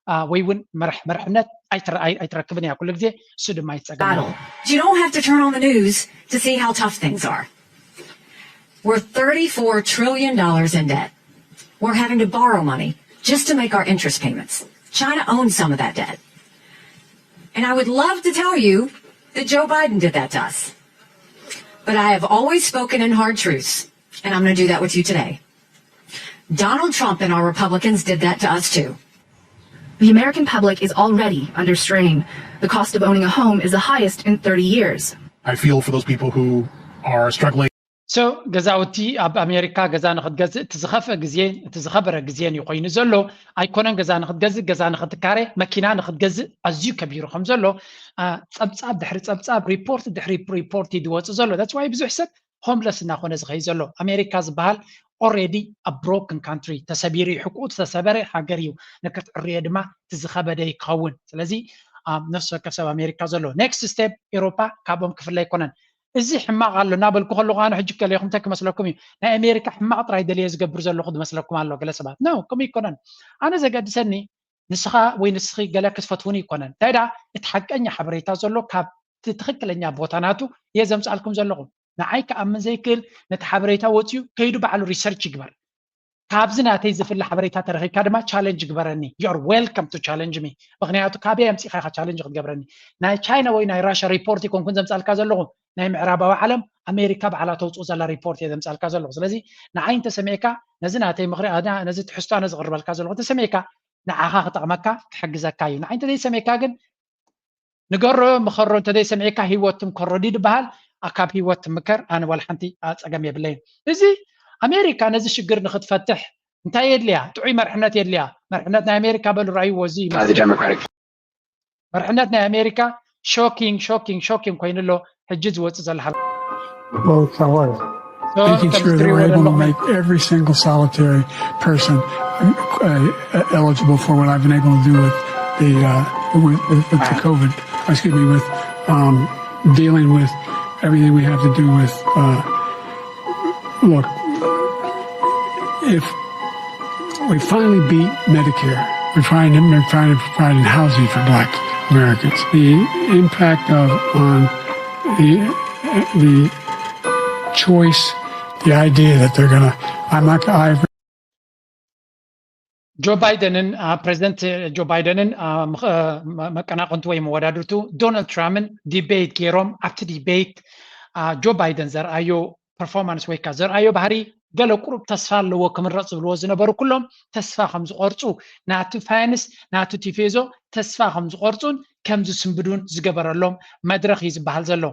ኣ፣ ወይ እውን መርሕ መርሕነት ኣይትረ- ኣይ- ኣይትረክብን እያ ኩሉ ግዜ። እሱ ድማ ይፀገም ኣለዎ። battle. You don't have to turn on the news to see how tough things are. We're thirty-four trillion dollars in debt. We're having to borrow money just to make our interest payments. China owns some of that debt. And I would love to tell you that Joe Biden did that to us. But I have always spoken in hard truths, and I'm going to do that with you today. Donald Trump and our Republicans did that to us too. The American public is already under strain. The cost of owning a home is the highest in thirty years. I feel for those people who are struggling. So ገዛውቲ ኣብ ኣሜሪካ ገዛ ንክትገዝእ እቲ ዝኸፍአ ግዜን እቲ ዝኸበረ ግዜን እዩ ኮይኑ ዘሎ። ኣይኮነን ገዛ ንክትገዝእ፣ ገዛ ንክትካረ፣ መኪና ንክትገዝእ ኣዝዩ ከቢሩ ከም ዘሎ ጸብጻብ ድሕሪ ጸብጻብ፣ ሪፖርት ድሕሪ ሪፖርት እዩ ዝወፅእ ዘሎ። That's why ብዙሕ ሰብ ሆምለስ እናኾነ ዝኸይ ዘሎ። ኣሜሪካ ዝበሃል already a broken country፣ ተሰቢሩ እዩ፣ ሕቁኡ ዝተሰበረ ሃገር እዩ። ንክትዕርዮ ድማ እቲ ዝኸበደ ይክኸውን። ስለዚ ነፍሲ ወከፍ ሰብ ኣሜሪካ ዘሎ next step ኤሮፓ ካብኦም ክፍለ ኣይኮነን። እዚ ሕማቕ ኣሎ እናበልኩ ከለኹ ኣነ ሕጂ ገሌኹም እንታይ ክመስለኩም እዩ? ናይ ኣሜሪካ ሕማቕ ጥራይ ደልየ ዝገብር ዘለኹ ዝመስለኩም ኣሎ ገለ ሰባት። No፣ ከምኡ ኣይኮነን። ኣነ ዘገድሰኒ ንስኻ ወይ ንስኺ ገለ ክትፈትውኒ ኣይኮነን። እንታይ ደኣ እቲ ሓቀኛ ሓበሬታ ዘሎ ካብ እቲ ትኽክለኛ ቦታ ናቱ እየ ዘምፅኣልኩም ዘለኹ። ንዓይ ክኣምን ዘይክእል ነቲ ሓበሬታ ወፅዩ ከይዱ ባዕሉ ሪሰርች ይግበር። ካብዚ ናተይ ዝፍለ ሓበሬታ ተረኺብካ ድማ ቻለንጅ ግበረኒ። You are welcome to challenge me። ምክንያቱ ካበይ ኣምፂእካ ኢኻ ቻለንጅ ክትገብረኒ? ናይ ቻይና ወይ ናይ ራሻ ሪፖርት ይኮንኩን ዘምፃልካ ዘለኹ፣ ናይ ምዕራባዊ ዓለም ኣሜሪካ ባዕላ ተውፅኦ ዘላ ሪፖርት እየ ዘምፃልካ ዘለኹ። ስለዚ ንዓይ እንተሰሚዕካ ነዚ ናተይ ምኽሪ ነዚ ትሕዝቶ ኣነ ዝቕርበልካ ዘለኹ እንተሰሚዕካ ንዓኻ ክጠቕመካ ክሕግዘካ እዩ። ንዓይ እንተዘይሰሚዕካ ግን ንገሮ ምኸሮ እንተዘይሰሚዕካ ህይወት ትምከሮ ድዩ ዝበሃል? ካብ ህይወት ትምከር ኣነ ዋላ ሓንቲ ጸገም የብለይን። እዚ ኣሜሪካ ነዚ ሽግር ንክትፈትሕ እንታይ የድልያ? ጥዑይ መርሕነት የድልያ። መርሕነት ናይ ኣሜሪካ በሉ ራእይዎ እዚ by the Democratic መርሕነት ናይ ኣሜሪካ ሾኪንግ ሾኪንግ ሾኪንግ ኮይኑ ኣሎ ሕጂ ዝወፅእ ዘሎ ሓበሬታ። Well, so what? Making sure that we're able to make every single solitary person uh, eligible for what I've been able to do with the uh, with, with the COVID. Excuse me, with um, dealing with everything we have to do with. Uh, look, if we finally beat Medicare, we're trying to we're trying to provide housing for Black Americans. The impact of on the the choice, the idea that they're gonna. I'm not. I've ጆ ባይደንን ፕሬዚደንት ጆ ባይደንን መቀናቀንቱ ወይ መወዳድርቱ ዶናልድ ትራምፕን ዲቤት ገይሮም ኣብቲ ዲቤት ጆ ባይደን ዘርኣዮ ፐርፎርማንስ ወይ ከዓ ዘርኣዮ ባህሪ ገለ ቁሩብ ተስፋ ኣለዎ ክምረፅ ዝብልዎ ዝነበሩ ኩሎም ተስፋ ከም ዝቆርፁ ናቱ ፋንስ ናቱ ቲፌዞ ተስፋ ከም ዝቆርፁን ከም ዝስንብዱን ዝገበረሎም መድረክ እዩ ዝበሃል ዘሎ።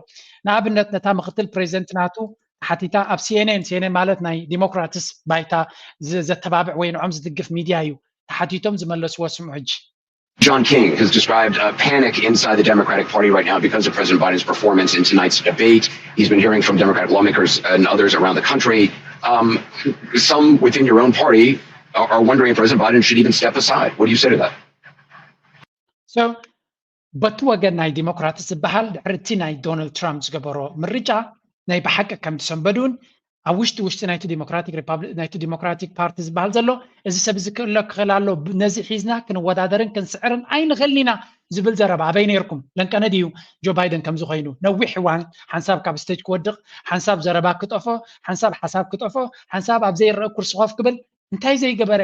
ንኣብነት ነታ ምክትል ፕሬዚደንት ናቱ ተሓቲታ ኣብ ሲኤንኤን፣ ሲኤንኤን ማለት ናይ ዲሞክራትስ ባይታ ዘተባብዕ ወይ ንዖም ዝድግፍ ሚድያ እዩ። ተሓቲቶም ዝመለስዎ ስምዑ ሕጂ። John King has described a panic inside the Democratic Party right now because of President Biden's performance in tonight's debate. He's been hearing from Democratic lawmakers and others around the country. Um, some within your own party are, are wondering if President Biden should even step aside. What do you say to that? So በቲ ወገን ናይ ዲሞክራትስ ዝበሃል ድሕሪ እቲ ናይ ዶናልድ ትራምፕ ዝገበሮ ምርጫ ናይ ብሓቂ ከም ዝሰንበዱን ኣብ ውሽጢ ውሽጢ ናይቲ ዲሞክራቲክ ሪፓብሊክ ናይቲ ዲሞክራቲክ ፓርቲ ዝበሃል ዘሎ እዚ ሰብ እዚ ክእሎ ክኽእል ኣሎ፣ ነዚ ሒዝና ክንወዳደርን ክንስዕርን ኣይንኽእልን ኢና ዝብል ዘረባ ኣበይ ነይርኩም? ለንቀነ ድዩ ጆ ባይደን ከምዚ ኮይኑ ነዊሕ እዋን ሓንሳብ ካብ ስቴጅ ክወድቕ፣ ሓንሳብ ዘረባ ክጠፎ፣ ሓንሳብ ሓሳብ ክጠፎ፣ ሓንሳብ ኣብ ዘይረአ ኩርሲ ኮፍ ክብል እንታይ ዘይገበረ?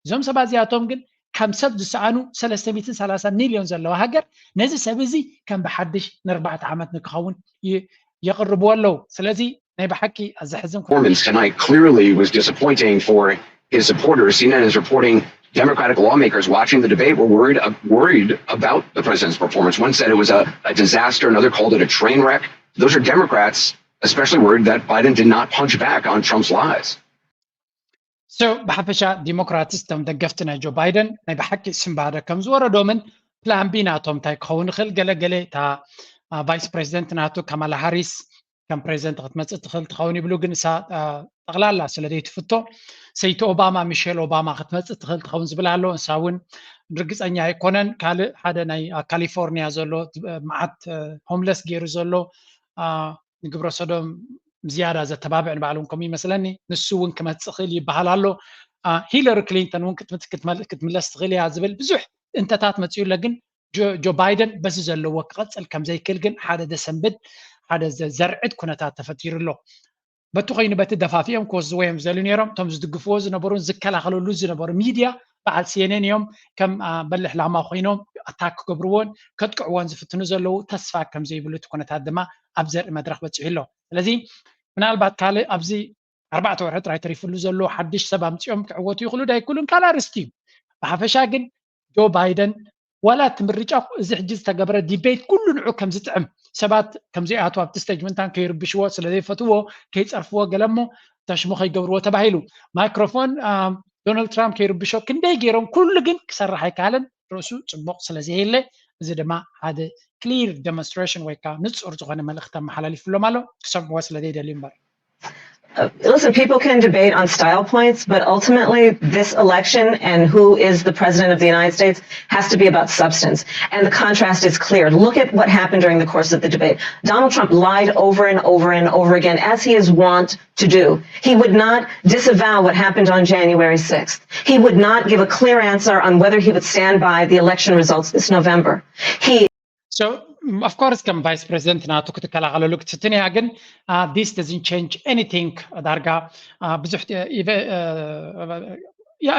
እዞም ሰባት እዚኣቶም ግን ከም ሰብ ዝሰኣኑ ሰለስተ ሚእትን ሰላሳን ሚልዮን ዘለዋ ሃገር ነዚ ሰብ እዚ ከም ብሓድሽ ንኣርባዕተ ዓመት ንክኸውን የቕርብዎ ኣለዉ። ስለዚ ናይ ብሓቂ ኣዘሕዝን performance tonight clearly was disappointing for his supporters. C N N is reporting Democratic lawmakers watching the debate were worried uh, worried about the president's performance. One said it was a, a disaster. Another called it a train wreck. Those are Democrats especially worried that Biden did not punch back on Trump's lies. So ብሓፈሻ ዲሞክራትስ ቶም ደገፍቲ ናይ ጆ ባይደን ናይ ብሓቂ ስንባደ ከም ዝወረዶምን ፕላን ቢ ናቶም እንታይ ክኸውን ይኽእል ገለገለ እታ ቫይስ ፕሬዚደንት ናቱ ካማላ ሃሪስ ከም ፕሬዚደንት ክትመፅእ ትኽእል ትኸውን ይብሉ ግን እሳ ጠቕላላ ስለ ዘይትፍቶ ሰይቲ ኦባማ ሚሼል ኦባማ ክትመፅእ ትኽእል ትኸውን ዝብል ኣሎ ንሳ እውን ርግፀኛ ኣይኮነን ካልእ ሓደ ናይ ካሊፎርኒያ ዘሎ መዓት ሆምለስ ገይሩ ዘሎ ንግብረ ሰዶም ዝያዳ ዘተባብዕ ንባዕሉ እውን ከምኡ ይመስለኒ ንሱ እውን ክመፅእ ክእል ይበሃል ኣሎ ሂለሪ ክሊንተን እውን ክትምለስ ትኽእል እያ ዝብል ብዙሕ እንተታት መፅኡ ኣሎ ግን ጆ ባይደን በዚ ዘለዎ ክቐፅል ከምዘይክእል ግን ሓደ ዘሰንብድ ሓደ ዘርዕድ ኩነታት ተፈጢሩ ኣሎ በቲ ኮይኑ በቲ ደፋፊኦም ክወስድዎ እዮም ዝደልዩ ነይሮም እቶም ዝድግፍዎ ዝነበሩን ዝከላኸለሉ ዝነበሩ ሚድያ በዓል ሲኤንኤን እዮም ከም በልሕ ላማ ኮይኖም ኣታክ ክገብርዎን ከጥቅዕዎን ዝፍትኑ ዘለዉ ተስፋ ከም ዘይብሉ እቲ ኩነታት ድማ ኣብ ዘርኢ መድረክ በፂሑ ኣሎ ስለዚ ምናልባት ካልእ ኣብዚ ኣርባዕተ ወርሒ ጥራይ ተሪፍሉ ዘሎ ሓድሽ ሰብ ኣምፂኦም ክዕወቱ ይኽእሉ ዳይክእሉን ካልእ ኣርስቲ እዩ ብሓፈሻ ግን ጆ ባይደን ዋላ እቲ ምርጫ እዚ ሕጂ ዝተገበረ ዲቤት ኩሉ ንዑ ከም ዝጥዕም ሰባት ከም ዘይኣትዉ ኣብቲ ስቴጅ ምንታን ከይርብሽዎ ስለ ዘይፈትዎ ከይፀርፍዎ ገለ እሞ ተሽሙ ከይገብርዎ ተባሂሉ ማይክሮፎን ዶናልድ ትራምፕ ከይርብሾ ክንደይ ገይሮም ኩሉ ግን ክሰርሕ ኣይከኣለን ርእሱ ፅቡቕ ስለ ዘየለ እዚ ድማ ሓደ ክሊር ደሞንስትሬሽን ወይ ከዓ ንፁር ዝኾነ መልእኽቲ ኣመሓላሊፍሎም ኣሎ ክሰምዕዎ ስለ ዘይደልዩ እምበር Listen, people can debate on style points, but ultimately, this election and who is the president of the United States has to be about substance. And the contrast is clear. Look at what happened during the course of the debate. Donald Trump lied over and over and over again, as he is wont to do. He would not disavow what happened on January sixth. He would not give a clear answer on whether he would stand by the election results this November. He So, of course, ከም ቫይስ ፕሬዚደንት ናቱ ክትከላኸለሉ ክትፍትን እያ ግን this doesn't change anything ዳርጋ ብዙሕ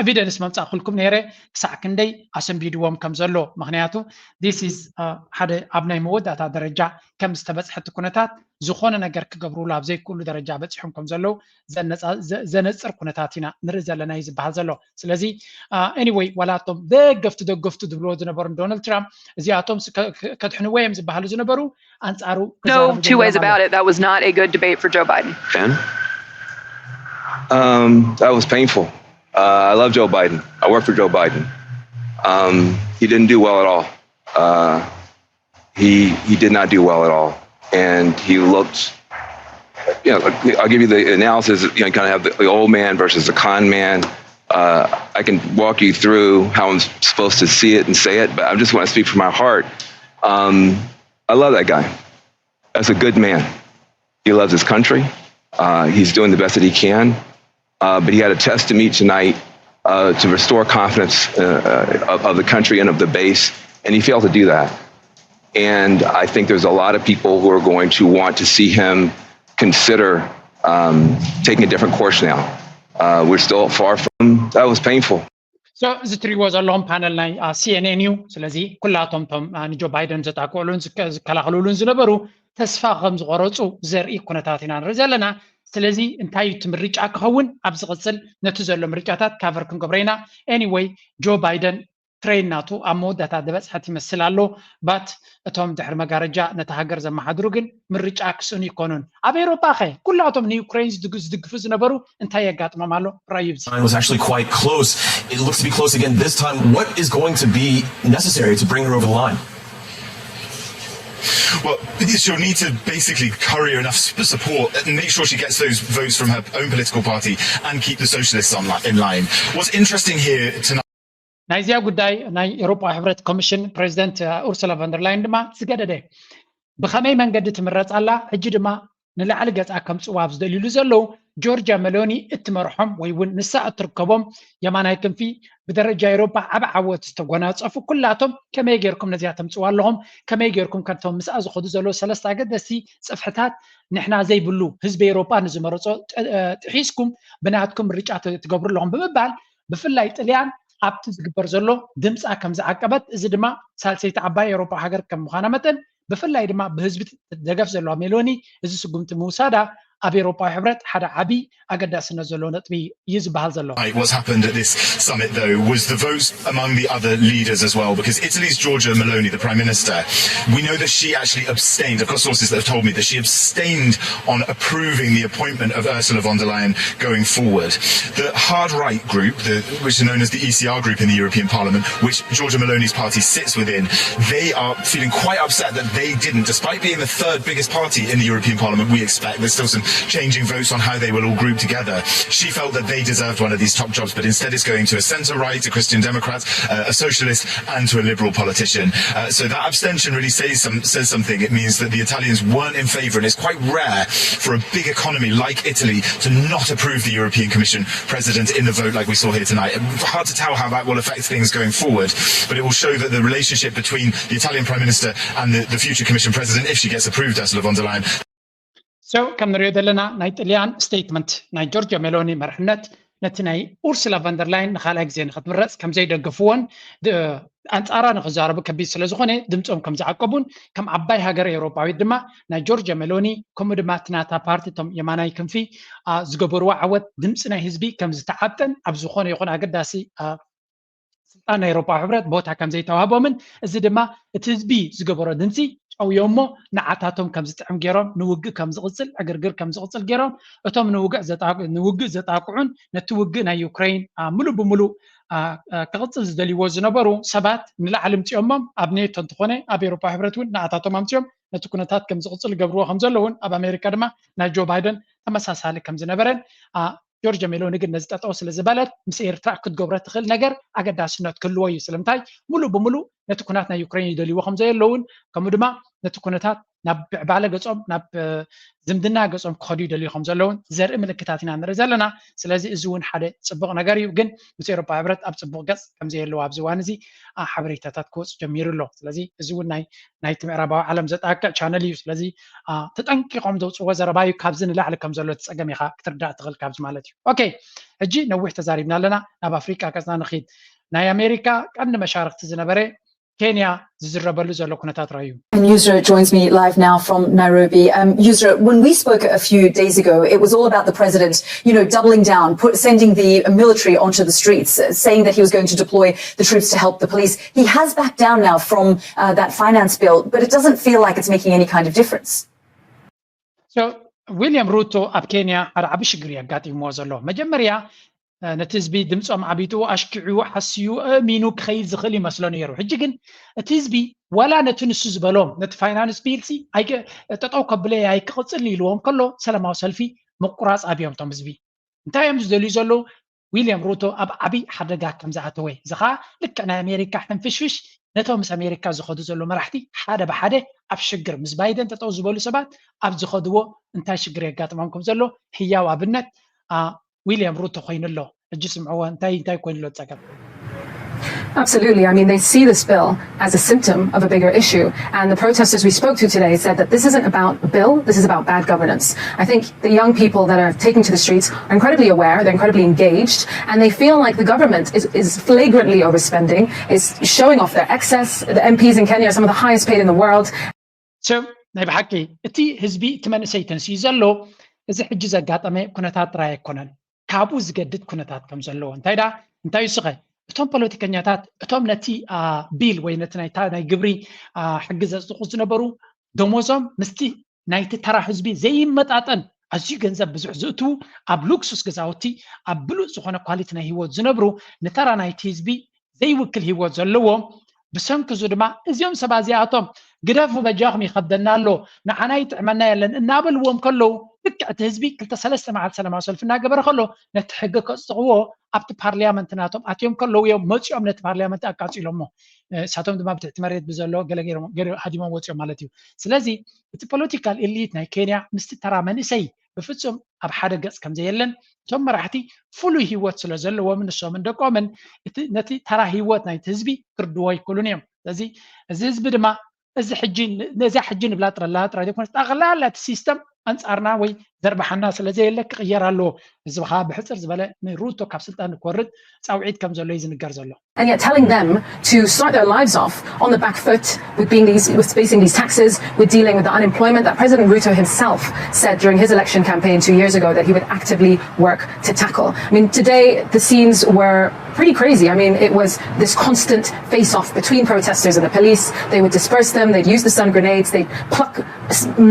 ኤቪደንስ መምፃእ ክልኩም ነይረ ክሳዕ ክንደይ ኣሰንቢድዎም ከም ዘሎ ምክንያቱ this is ሓደ ኣብ ናይ መወዳእታ ደረጃ ከም ዝተበፅሐ እቲ ኩነታት ዝኾነ ነገር ክገብርሉ ኣብ ዘይክእሉ ደረጃ በፂሖም ከም ዘለዉ ዘነፅር ኩነታት ኢና ንርኢ ዘለና እዩ ዝበሃል ዘሎ ስለዚ anyway ዋላ እቶም ደገፍቲ ደገፍቱ ዝብልዎ ዝነበሩ ዶናልድ ትራምፕ እዚኣቶም ከድሕንዎ እዮም ዝበሃሉ ዝነበሩ ኣንፃሩ No two ways about it. That was not a good debate for Joe Biden. Ben? Um, that was painful. Uh, I love Joe Biden. I work for Joe Biden. Um, he didn't do well at all. Uh, he he did not do well at all, and he looked. You know, I'll give you the analysis. You know, you kind of have the, the old man versus the con man. Uh, I can walk you through how I'm supposed to see it and say it, but I just want to speak from my heart. Um, I love that guy. That's a good man. He loves his country. Uh, he's doing the best that he can. Uh, but he had a test to meet tonight uh, to restore confidence uh, of, of, the country and of the base, and he failed to do that. And I think there's a lot of people who are going to want to see him consider um, taking a different course now. Uh, we're still far from that was painful. So እዚ ትሪእዎ ዘለኹም ፓነል ናይ ሲኤንኤን እዩ ስለዚ ኩላቶም ቶም ንጆ ባይደን ዘጣቅዕሉን ዝከላኸልሉን ዝነበሩ ተስፋ ከም ዝቆረፁ ዘርኢ ኩነታት ኢና ንርኢ ዘለና ስለዚ እንታይ እቲ ምርጫ ክኸውን ኣብ ዝቕፅል ነቲ ዘሎ ምርጫታት ካቨር ክንገብሮ ኢና anyway ጆ ባይደን ትሬን ናቱ ኣብ መወዳእታ ዝበፅሐ ትመስል ኣሎ but እቶም ድሕሪ መጋረጃ ነታ ሃገር ዘመሓድሩ ግን ምርጫ ክስእኑ ይኮኑን ኣብ ኤውሮጳ ኸ ኩላቶም ንዩክሬን ዝድግፉ ዝነበሩ እንታይ የጋጥሞም ኣሎ ራእዩ was actually quite close. It looks to be close again this time. What is going to be necessary to bring her over the line? Well, she'll need to basically curry enough support and make sure she gets those votes from her own political party and keep the socialists in line. What's interesting here tonight. ናይዚኣ ጉዳይ ናይ ኤውሮጳ ሕብረት ኮሚሽን ፕሬዚደንት ኡርሱላ ቨንደርላይን ድማ ዝገደደ ብኸመይ መንገዲ ትምረፅ ኣላ ሕጂ ድማ ንላዕሊ ገፃ ከምፅዋ ኣብ ዝደልዩሉ ዘለዉ ጆርጃ መሎኒ እትመርሖም ወይ እውን ንሳ እትርከቦም የማናይ ክንፊ ብደረጃ ኤውሮፓ ዓብ ዓወት ዝተጎናፀፉ ኩላቶም ከመይ ጌርኩም ነዚኣ ተምፅዋ ኣለኹም ከመይ ጌርኩም ከቶም ምስኣ ዝኸዱ ዘለዉ ሰለስተ ኣገደስቲ ፅፍሕታት ንሕና ዘይብሉ ህዝቢ ኤውሮፓ ንዝመረፆ ጥሒስኩም ብናትኩም ምርጫ ትገብሩ ኣለኹም ብምባል ብፍላይ ጥልያን ኣብቲ ዝግበር ዘሎ ድምፃ ከም ዝዓቀበት እዚ ድማ ሳልሰይቲ ዓባይ ኤውሮፓ ሃገር ከም ምዃና መጠን ብፍላይ ድማ ብህዝቢ ደገፍ ዘለዋ ሜሎኒ እዚ ስጉምቲ ምውሳዳ ኣብ ኤውሮጳዊ ሕብረት ሓደ ዓቢ ኣገዳስነት ዘለዎ ነጥቢ እዩ ዝበሃል ዘሎ። What's happened at this summit, though, was the votes among the other leaders as well, because Italy's Giorgia Meloni, the Prime Minister, we know that she actually abstained. I've got sources that have told me that she abstained on approving the appointment of Ursula von der Leyen going forward. The hard right group, the, which is known as the E C R group in the European Parliament, which Giorgia Meloni's party sits within, they are feeling quite upset that they didn't, despite being the third biggest party in the European Parliament, we expect, there's still some changing votes on how they will all group together. She felt that they deserved one of these top jobs, but instead it's going to a centre right, a Christian Democrat, uh, a socialist, and to a liberal politician. Uh, so that abstention really says, some, says something. It means that the Italians weren't in favour, and it's quite rare for a big economy like Italy to not approve the European Commission president in the vote like we saw here tonight. Hard to tell how that will affect things going forward, but it will show that the relationship between the Italian Prime Minister and the, the future Commission president, if she gets approved, Ursula von der Leyen, So ከም ንሪኦ ዘለና ናይ ጥልያን statement ናይ ጆርጆ ሜሎኒ መርሕነት ነቲ ናይ ኡርሱላ ቫንደርላይን ንኻልኣይ ግዜ ንክትምረፅ ከም ዘይደግፍዎን ኣንፃራ ንክዛረቡ ከቢድ ስለ ዝኾነ ድምፆም ከም ዝዓቀቡን ከም ዓባይ ሃገር ኤውሮጳዊት ድማ ናይ ጆርጆ ሜሎኒ ከምኡ ድማ እቲ ናታ ፓርቲ እቶም የማናይ ክንፊ ዝገበርዎ ዓወት ድምፂ ናይ ህዝቢ ከም ዝተዓብጠን ኣብ ዝኾነ ይኹን ኣገዳሲ ስልጣን ናይ ኤውሮፓዊ ሕብረት ቦታ ከም ዘይተዋህቦምን እዚ ድማ እቲ ህዝቢ ዝገበሮ ድምፂ ጨውዮ እሞ ንዓታቶም ከም ዝጥዕም ገይሮም ንውግእ ከም ዝቕፅል ዕግርግር ከም ዝቕፅል ገይሮም እቶም ንውግእ ዘጣቅዑን ነቲ ውግእ ናይ ዩክሬን ሙሉእ ብሙሉእ ክቕፅል ዝደልይዎ ዝነበሩ ሰባት ንላዕሊ ምፅኦሞም ኣብ ኔቶ እንተኾነ ኣብ ኤውሮፓዊ ሕብረት እውን ንዓታቶም ኣምፅኦም ነቲ ኩነታት ከም ዝቕፅል ገብርዎ ከም ዘለውን ኣብ ኣሜሪካ ድማ ናይ ጆ ባይደን ተመሳሳሊ ከም ዝነበረን ጆርጅ ሜሎኒ ግን ነዚ ጠጠው ስለ ዝበለት ምስ ኤርትራ ክትገብሮ ትኽእል ነገር ኣገዳስነት ክህልዎ እዩ። ስለምንታይ ሙሉእ ብሙሉእ ነቲ ኩናት ናይ ዩክሬን ይደልይዎ ከም ዘየለውን ከምኡ ድማ ነቲ ኩነታት ናብ ብዕባለ ገጾም ናብ ዝምድና ገጾም ክኸዱ ይደልዩ ከም ዘለውን ዘርኢ ምልክታት ኢና ንርኢ ዘለና። ስለዚ እዚ እውን ሓደ ጽቡቕ ነገር እዩ። ግን ምስ ኤውሮፓ ሕብረት ኣብ ጽቡቕ ገጽ ከም ዘየለዎ ኣብዚ እዋን እዚ ሓበሬታታት ክወጽእ ጀሚሩ ኣሎ። ስለዚ እዚ እውን ናይ ናይቲ ምዕራባዊ ዓለም ዘጣቅዕ ቻነል እዩ። ስለዚ ተጠንቂቖም ዘውፅዎ ዘረባ እዩ። ካብዚ ንላዕሊ ከም ዘሎ እቲ ፀገም ኢኻ ክትርዳእ ትኽእል ካብዚ ማለት እዩ። ኦኬ ሕጂ ነዊሕ ተዛሪብና ኣለና። ናብ ኣፍሪቃ ቀፅና ንኺድ። ናይ ኣሜሪካ ቀንዲ መሻርክቲ ዝነበረ ኬንያ ዝዝረበሉ ዘሎ ኩነታት ራዩ። And Yusra joins me live now from Nairobi. Um, Yusra, when we spoke a few days ago, it was all about the president, you know, doubling down, put, sending the military onto the streets, uh, saying that he was going to deploy the troops to help the police. He has backed down now from uh, that finance bill, but it doesn't feel like it's making any kind of difference. So ዊልያም ሩቶ ኣብ ኬንያ ሓደ ዓቢ ሽግር እዩ ኣጋጢምዎ ዘሎ። መጀመርያ ነቲ ህዝቢ ድምፆም ዓቢጡ ኣሽኪዑ ሓስዩ ኣእሚኑ ክኸይድ ዝኽእል ይመስሎ ነይሩ። ሕጂ ግን እቲ ህዝቢ ዋላ ነቲ ንሱ ዝበሎም ነቲ ፋይናንስ ቢልሲ ጠጠው ከብለይ ኣይክቕፅል ኢልዎም ከሎ ሰላማዊ ሰልፊ ምቁራፅ ኣብዮም እቶም ህዝቢ እንታይ እዮም ዝደልዩ ዘለዉ? ዊልያም ሩቶ ኣብ ዓብዪ ሓደጋ ከም ዝኣተወ እዚ ኸዓ ልክዕ ናይ ኣሜሪካ ሕንፍሽፍሽ ነቶም ምስ ኣሜሪካ ዝኸዱ ዘለዉ መራሕቲ ሓደ ብሓደ ኣብ ሽግር ምስ ባይደን ጠጠው ዝበሉ ሰባት ኣብ ዝኸድዎ እንታይ ሽግር የጋጥሞም ከም ዘሎ ህያው ኣብነት ዊልያም ሩቶ ኮይኑ ኣሎ። ሕጂ ስምዕዎ እንታይ እንታይ ኮይኑ ኣሎ ፀገም። Absolutely. I mean, they see this bill as a symptom of a bigger issue. And the protesters we spoke to today said that this isn't about the bill, this is about bad governance. I think the young people that are taking to the streets are incredibly aware, they're incredibly engaged, and they feel like the government is, is flagrantly overspending, is showing off their excess. The M Ps in Kenya are some of the highest paid in the world. So ናይ ብሓቂ እቲ ህዝቢ እቲ መንእሰይ ተንስኡ ዘሎ እዚ ሕጂ ዘጋጠመ ኩነታት ጥራይ ኣይኮነን። ካብኡ ዝገድድ ኩነታት ከም ዘለዎ እንታይ ዳ እንታይ ይስኸ እቶም ፖለቲከኛታት እቶም ነቲ ቢል ወይ ነቲ ናይ ግብሪ ሕጊ ዘፅድቁ ዝነበሩ ደሞዞም ምስቲ ናይቲ ተራ ህዝቢ ዘይመጣጠን ኣዝዩ ገንዘብ ብዙሕ ዝእትዉ ኣብ ሉክሱስ ገዛውቲ ኣብ ብሉፅ ዝኾነ ኳሊቲ ናይ ህይወት ዝነብሩ ንተራ ናይቲ ህዝቢ ዘይውክል ህይወት ዘለዎ ብሰንኪ እዚ ድማ እዚኦም ሰባት እዚኣቶም ግደፉ በጃኹም ይኸብደና ኣሎ ንዓና ይጥዕመና የለን እናበልዎም ከለዉ ልክዕ እቲ ህዝቢ ክልተ ሰለስተ መዓልቲ ሰላማዊ ሰልፊ እናገበረ ከሎ ነቲ ሕጊ ከፅድቕዎ ኣብቲ ፓርሊያመንት ናቶም ኣትዮም ከለዉ እዮም መፂኦም ነቲ ፓርሊያመንት ኣቃፂሎሞ እሳቶም ድማ ብትሕቲ መሬት ብዘሎ ገለ ሃዲሞም ወፂኦም ማለት እዩ ስለዚ እቲ ፖለቲካል ኤሊት ናይ ኬንያ ምስቲ ተራ መንእሰይ ብፍፁም ኣብ ሓደ ገፅ ከም ዘየለን እቶም መራሕቲ ፍሉይ ህይወት ስለ ዘለዎም ንሶምን ደቆምን ነቲ ተራ ህይወት ናይቲ ህዝቢ ክርድዎ ኣይክእሉን እዮም ስለዚ እዚ ህዝቢ ድማ እዚ ሕጂ ነዚያ ሕጂ ንብላ ጥረላ ጥራይ ዘይኮነስ ጠቕላላ እቲ ሲስተም ኣንጻርና ወይ ዘርባሓና ስለ ዘየለ ክቕየር ኣለዎ። እዚ ከዓ ብሕጽር ዝበለ ንሩቶ ካብ ስልጣን ክወርድ ጻውዒት ከም ዘሎ እዩ ዝንገር ዘሎ። And yet telling them to start their lives off on the back foot with being these, with facing these taxes, with dealing with the unemployment that President Ruto himself said during his election campaign two years ago that he would actively work to tackle. I mean, today the scenes were pretty crazy. I mean, it was this constant face-off between protesters and the police. They would disperse them, they'd use the stun grenades, they'd pluck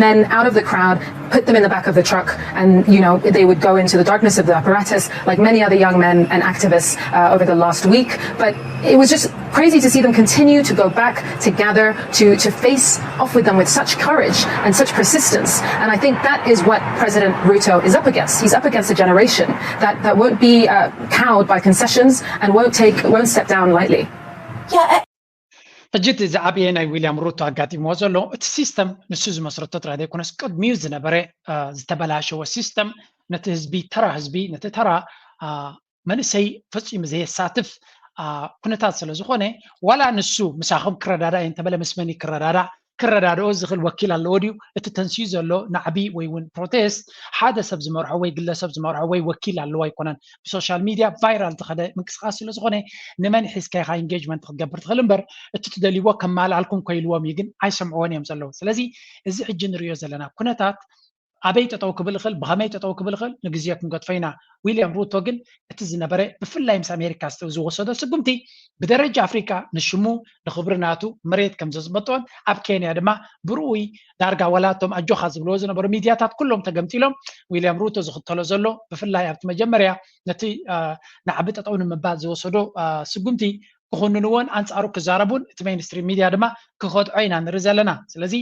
men out of the crowd, put them in the back of the truck, and you know they would go into the darkness of the apparatus, like many other young men and activists uh, over the last week. But it was just crazy to see them continue to go back, to gather, to, to face off with them with such courage and such persistence. And I think that is what President Ruto is up against. He's up against a generation that, that won't be uh, cowed by concessions and won't take, won't step down lightly. Yeah, ሕጂ እቲ ዝዓበየ ናይ ዊልያም ሩቶ ኣጋጢምዎ ዘሎ እቲ ሲስተም ንሱ ዝመስረቶ ጥራይ ዘይኮነስ ቅድሚኡ ዝነበረ ዝተበላሸወ ሲስተም ነቲ ህዝቢ ተራ ህዝቢ ነቲ ተራ መንእሰይ ፈፂሙ ዘየሳትፍ ኩነታት ስለ ዝኾነ ዋላ ንሱ ምሳኹም ክረዳዳእ እየ እንተበለ ምስ መን ክረዳዳእ ክረዳድኦ ዝኽእል ወኪል ኣለዎ ድዩ? እቲ ተንስዩ ዘሎ ናዕቢ ወይ እውን ፕሮቴስት ሓደ ሰብ ዝመርሖ ወይ ግለሰብ ዝመርሖ ወይ ወኪል ኣለዎ ኣይኮነን። ብሶሻል ሚድያ ቫይራል ዝኸደ ምንቅስቃስ ስለ ዝኾነ ንመን ሒዝካ ኢኻ ኢንጌጅመንት ክትገብር ትኽእል እምበር እቲ ትደልይዎ ከማልኣልኩም ኮይልዎም እዩ ግን ኣይሰምዕዎን እዮም ዘለዉ። ስለዚ እዚ ሕጂ ንሪኦ ዘለና ኩነታት ኣበይ ጠጠው ክብል ይኽእል ብኸመይ ጠጠው ክብል ይኽእል ንግዜ ክንገድፎ ኢና። ዊልያም ሩቶ ግን እቲ ዝነበረ ብፍላይ ምስ ኣሜሪካ ዝወሰዶ ስጉምቲ ብደረጃ ኣፍሪካ ንሽሙ ንኽብሪ ናቱ መሬት ከም ዘዝበጦን ኣብ ኬንያ ድማ ብርኡይ ዳርጋ ዋላ እቶም ኣጆኻ ዝብልዎ ዝነበሩ ሚድያታት ኩሎም ተገምጢሎም ዊልያም ሩቶ ዝኽተሎ ዘሎ ብፍላይ ኣብቲ መጀመርያ ነቲ ናዕቢ ጠጠው ንምባል ዝወሰዶ ስጉምቲ ክኹንንዎን ኣንፃሩ ክዛረቡን እቲ ሜንስትሪም ሚድያ ድማ ክኸድዖ ኢና ንርኢ ዘለና። ስለዚ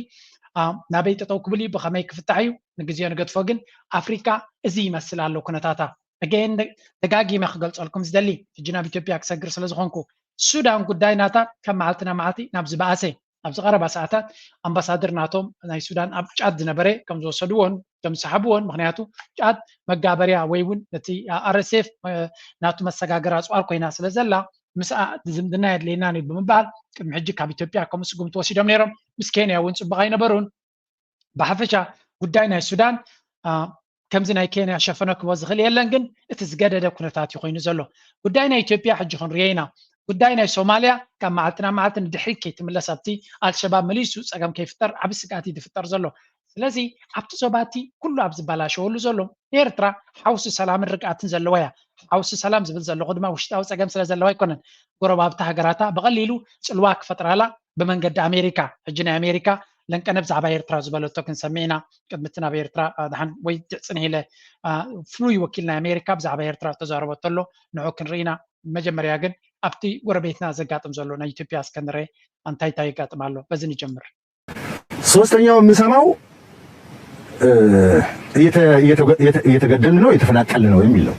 ናበይ ጠጠው ክብል እዩ ብኸመይ ክፍታሕ እዩ ንግዜኡ ንገድፎ ግን ኣፍሪካ እዚ ይመስል ኣሎ ኩነታታ። ኣገይን ደጋጊመ ክገልፀልኩም ዝደሊ ሕጂ ናብ ኢትዮጵያ ክሰግር ስለ ዝኾንኩ ሱዳን ጉዳይ ናታ ካብ መዓልቲ ናብ መዓልቲ ናብ ዝበኣሰ ኣብዚ ቀረባ ሰዓታት ኣምባሳደር ናቶም ናይ ሱዳን ኣብ ጫድ ዝነበረ ከም ዝወሰድዎን ከም ዝሰሓብዎን ምክንያቱ ጫድ መጋበርያ ወይ እውን ነቲ ኣር ኤስ ኤፍ ናቱ መሰጋገር ኣፅዋር ኮይና ስለ ዘላ ምስኣ ዝምድና የድልየና እዩ ብምባል ቅድሚ ሕጂ ካብ ኢትዮጵያ ከምኡ ስጉምቲ ወሲዶም ነይሮም። ምስ ኬንያ እውን ፅቡቕ ኣይነበሩን። ብሓፈሻ ጉዳይ ናይ ሱዳን ከምዚ ናይ ኬንያ ሸፈነ ክቦ ዝኽእል የለን ግን እቲ ዝገደደ ኩነታት እዩ ኮይኑ ዘሎ። ጉዳይ ናይ ኢትዮጵያ ሕጂ ክንሪኦ ኢና። ጉዳይ ናይ ሶማልያ ካብ መዓልቲ ናብ መዓልቲ ንድሕሪት ከይትምለስ ኣብቲ ኣልሸባብ መሊሱ ፀገም ከይፍጠር ዓብ ስግኣት እዩ ዝፍጠር ዘሎ። ስለዚ ኣብቲ ዞባ እቲ ኩሉ ኣብ ዝበላሸወሉ ዘሎ ኤርትራ ሓውሲ ሰላምን ርግኣትን ዘለዋ እያ። ሓውሲ ሰላም ዝብል ዘለኹ ድማ ውሽጣዊ ፀገም ስለ ዘለዋ ኣይኮነን። ጎረባብቲ ሃገራታ ብቐሊሉ ፅልዋ ክፈጥራላ ብመንገዲ ኣሜሪካ ሕጂ ናይ ኣሜሪካ ለንቀነ ብዛዕባ ኤርትራ ዝበለቶ ክንሰምዕ ኢና። ቅድሚ እቲ ናብ ኤርትራ ድሓን ወይ ትዕፅን ኢለ ፍሉይ ወኪል ናይ ኣሜሪካ ብዛዕባ ኤርትራ ዝተዛረበቶ ኣሎ ንዑ ክንርኢ ኢና። መጀመርያ ግን ኣብቲ ጎረቤትና ዘጋጥም ዘሎ ናይ ኢትዮጵያ እስከ ንርአ እንታይ እንታይ የጋጥም ኣሎ በዚ ንጀምር። ሶስተኛው የምሰማው እየተገደልን ነው እየተፈናቀልን ነው የሚል ነው።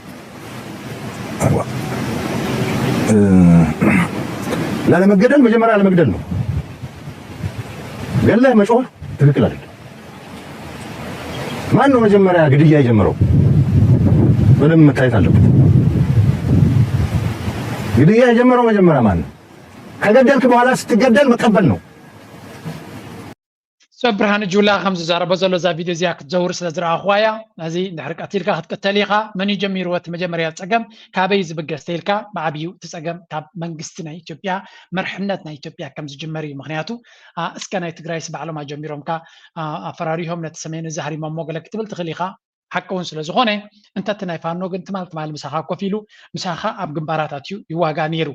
ላለመገደል መጀመሪያ አለመግደል ነው። ገለህ መጮህ ትክክል አይደለም። ማን ነው መጀመሪያ ግድያ የጀመረው? በደንብ መታየት አለበት። ግድያ የጀመረው መጀመሪያ ማን ነው? ከገደልክ በኋላ ስትገደል መቀበል ነው። ሰብ ብርሃን ጁላ ከም ዝዛረቦ ዘሎ እዛ ቪድዮ እዚኣ ክትዘውር ስለ ዝረኣኹዋ እያ። ነዚ እንድሕር ቀቲልካ ክትቅተል ኢኻ። መን እዩ ጀሚርዎ እቲ መጀመርያ ፀገም? ካበይ ዝብገስ ተኢልካ ብዓብዩ እቲ ፀገም ካብ መንግስቲ ናይ ኢትዮጵያ መርሕነት ናይ ኢትዮጵያ ከም ዝጅመር እዩ። ምክንያቱ እስከ ናይ ትግራይስ ባዕሎም ኣጀሚሮምካ ኣፈራሪሆም ነቲ ሰሜን እዚ ሃሪሞሞ ገለ ክትብል ትኽእል ኢኻ። ሓቂ እውን ስለ ዝኾነ እንተ እቲ ናይ ፋኖ ግን ትማል ትማል ምሳኻ ኮፍ ኢሉ ምሳኻ ኣብ ግንባራት ኣትዩ ይዋጋእ ነይሩ።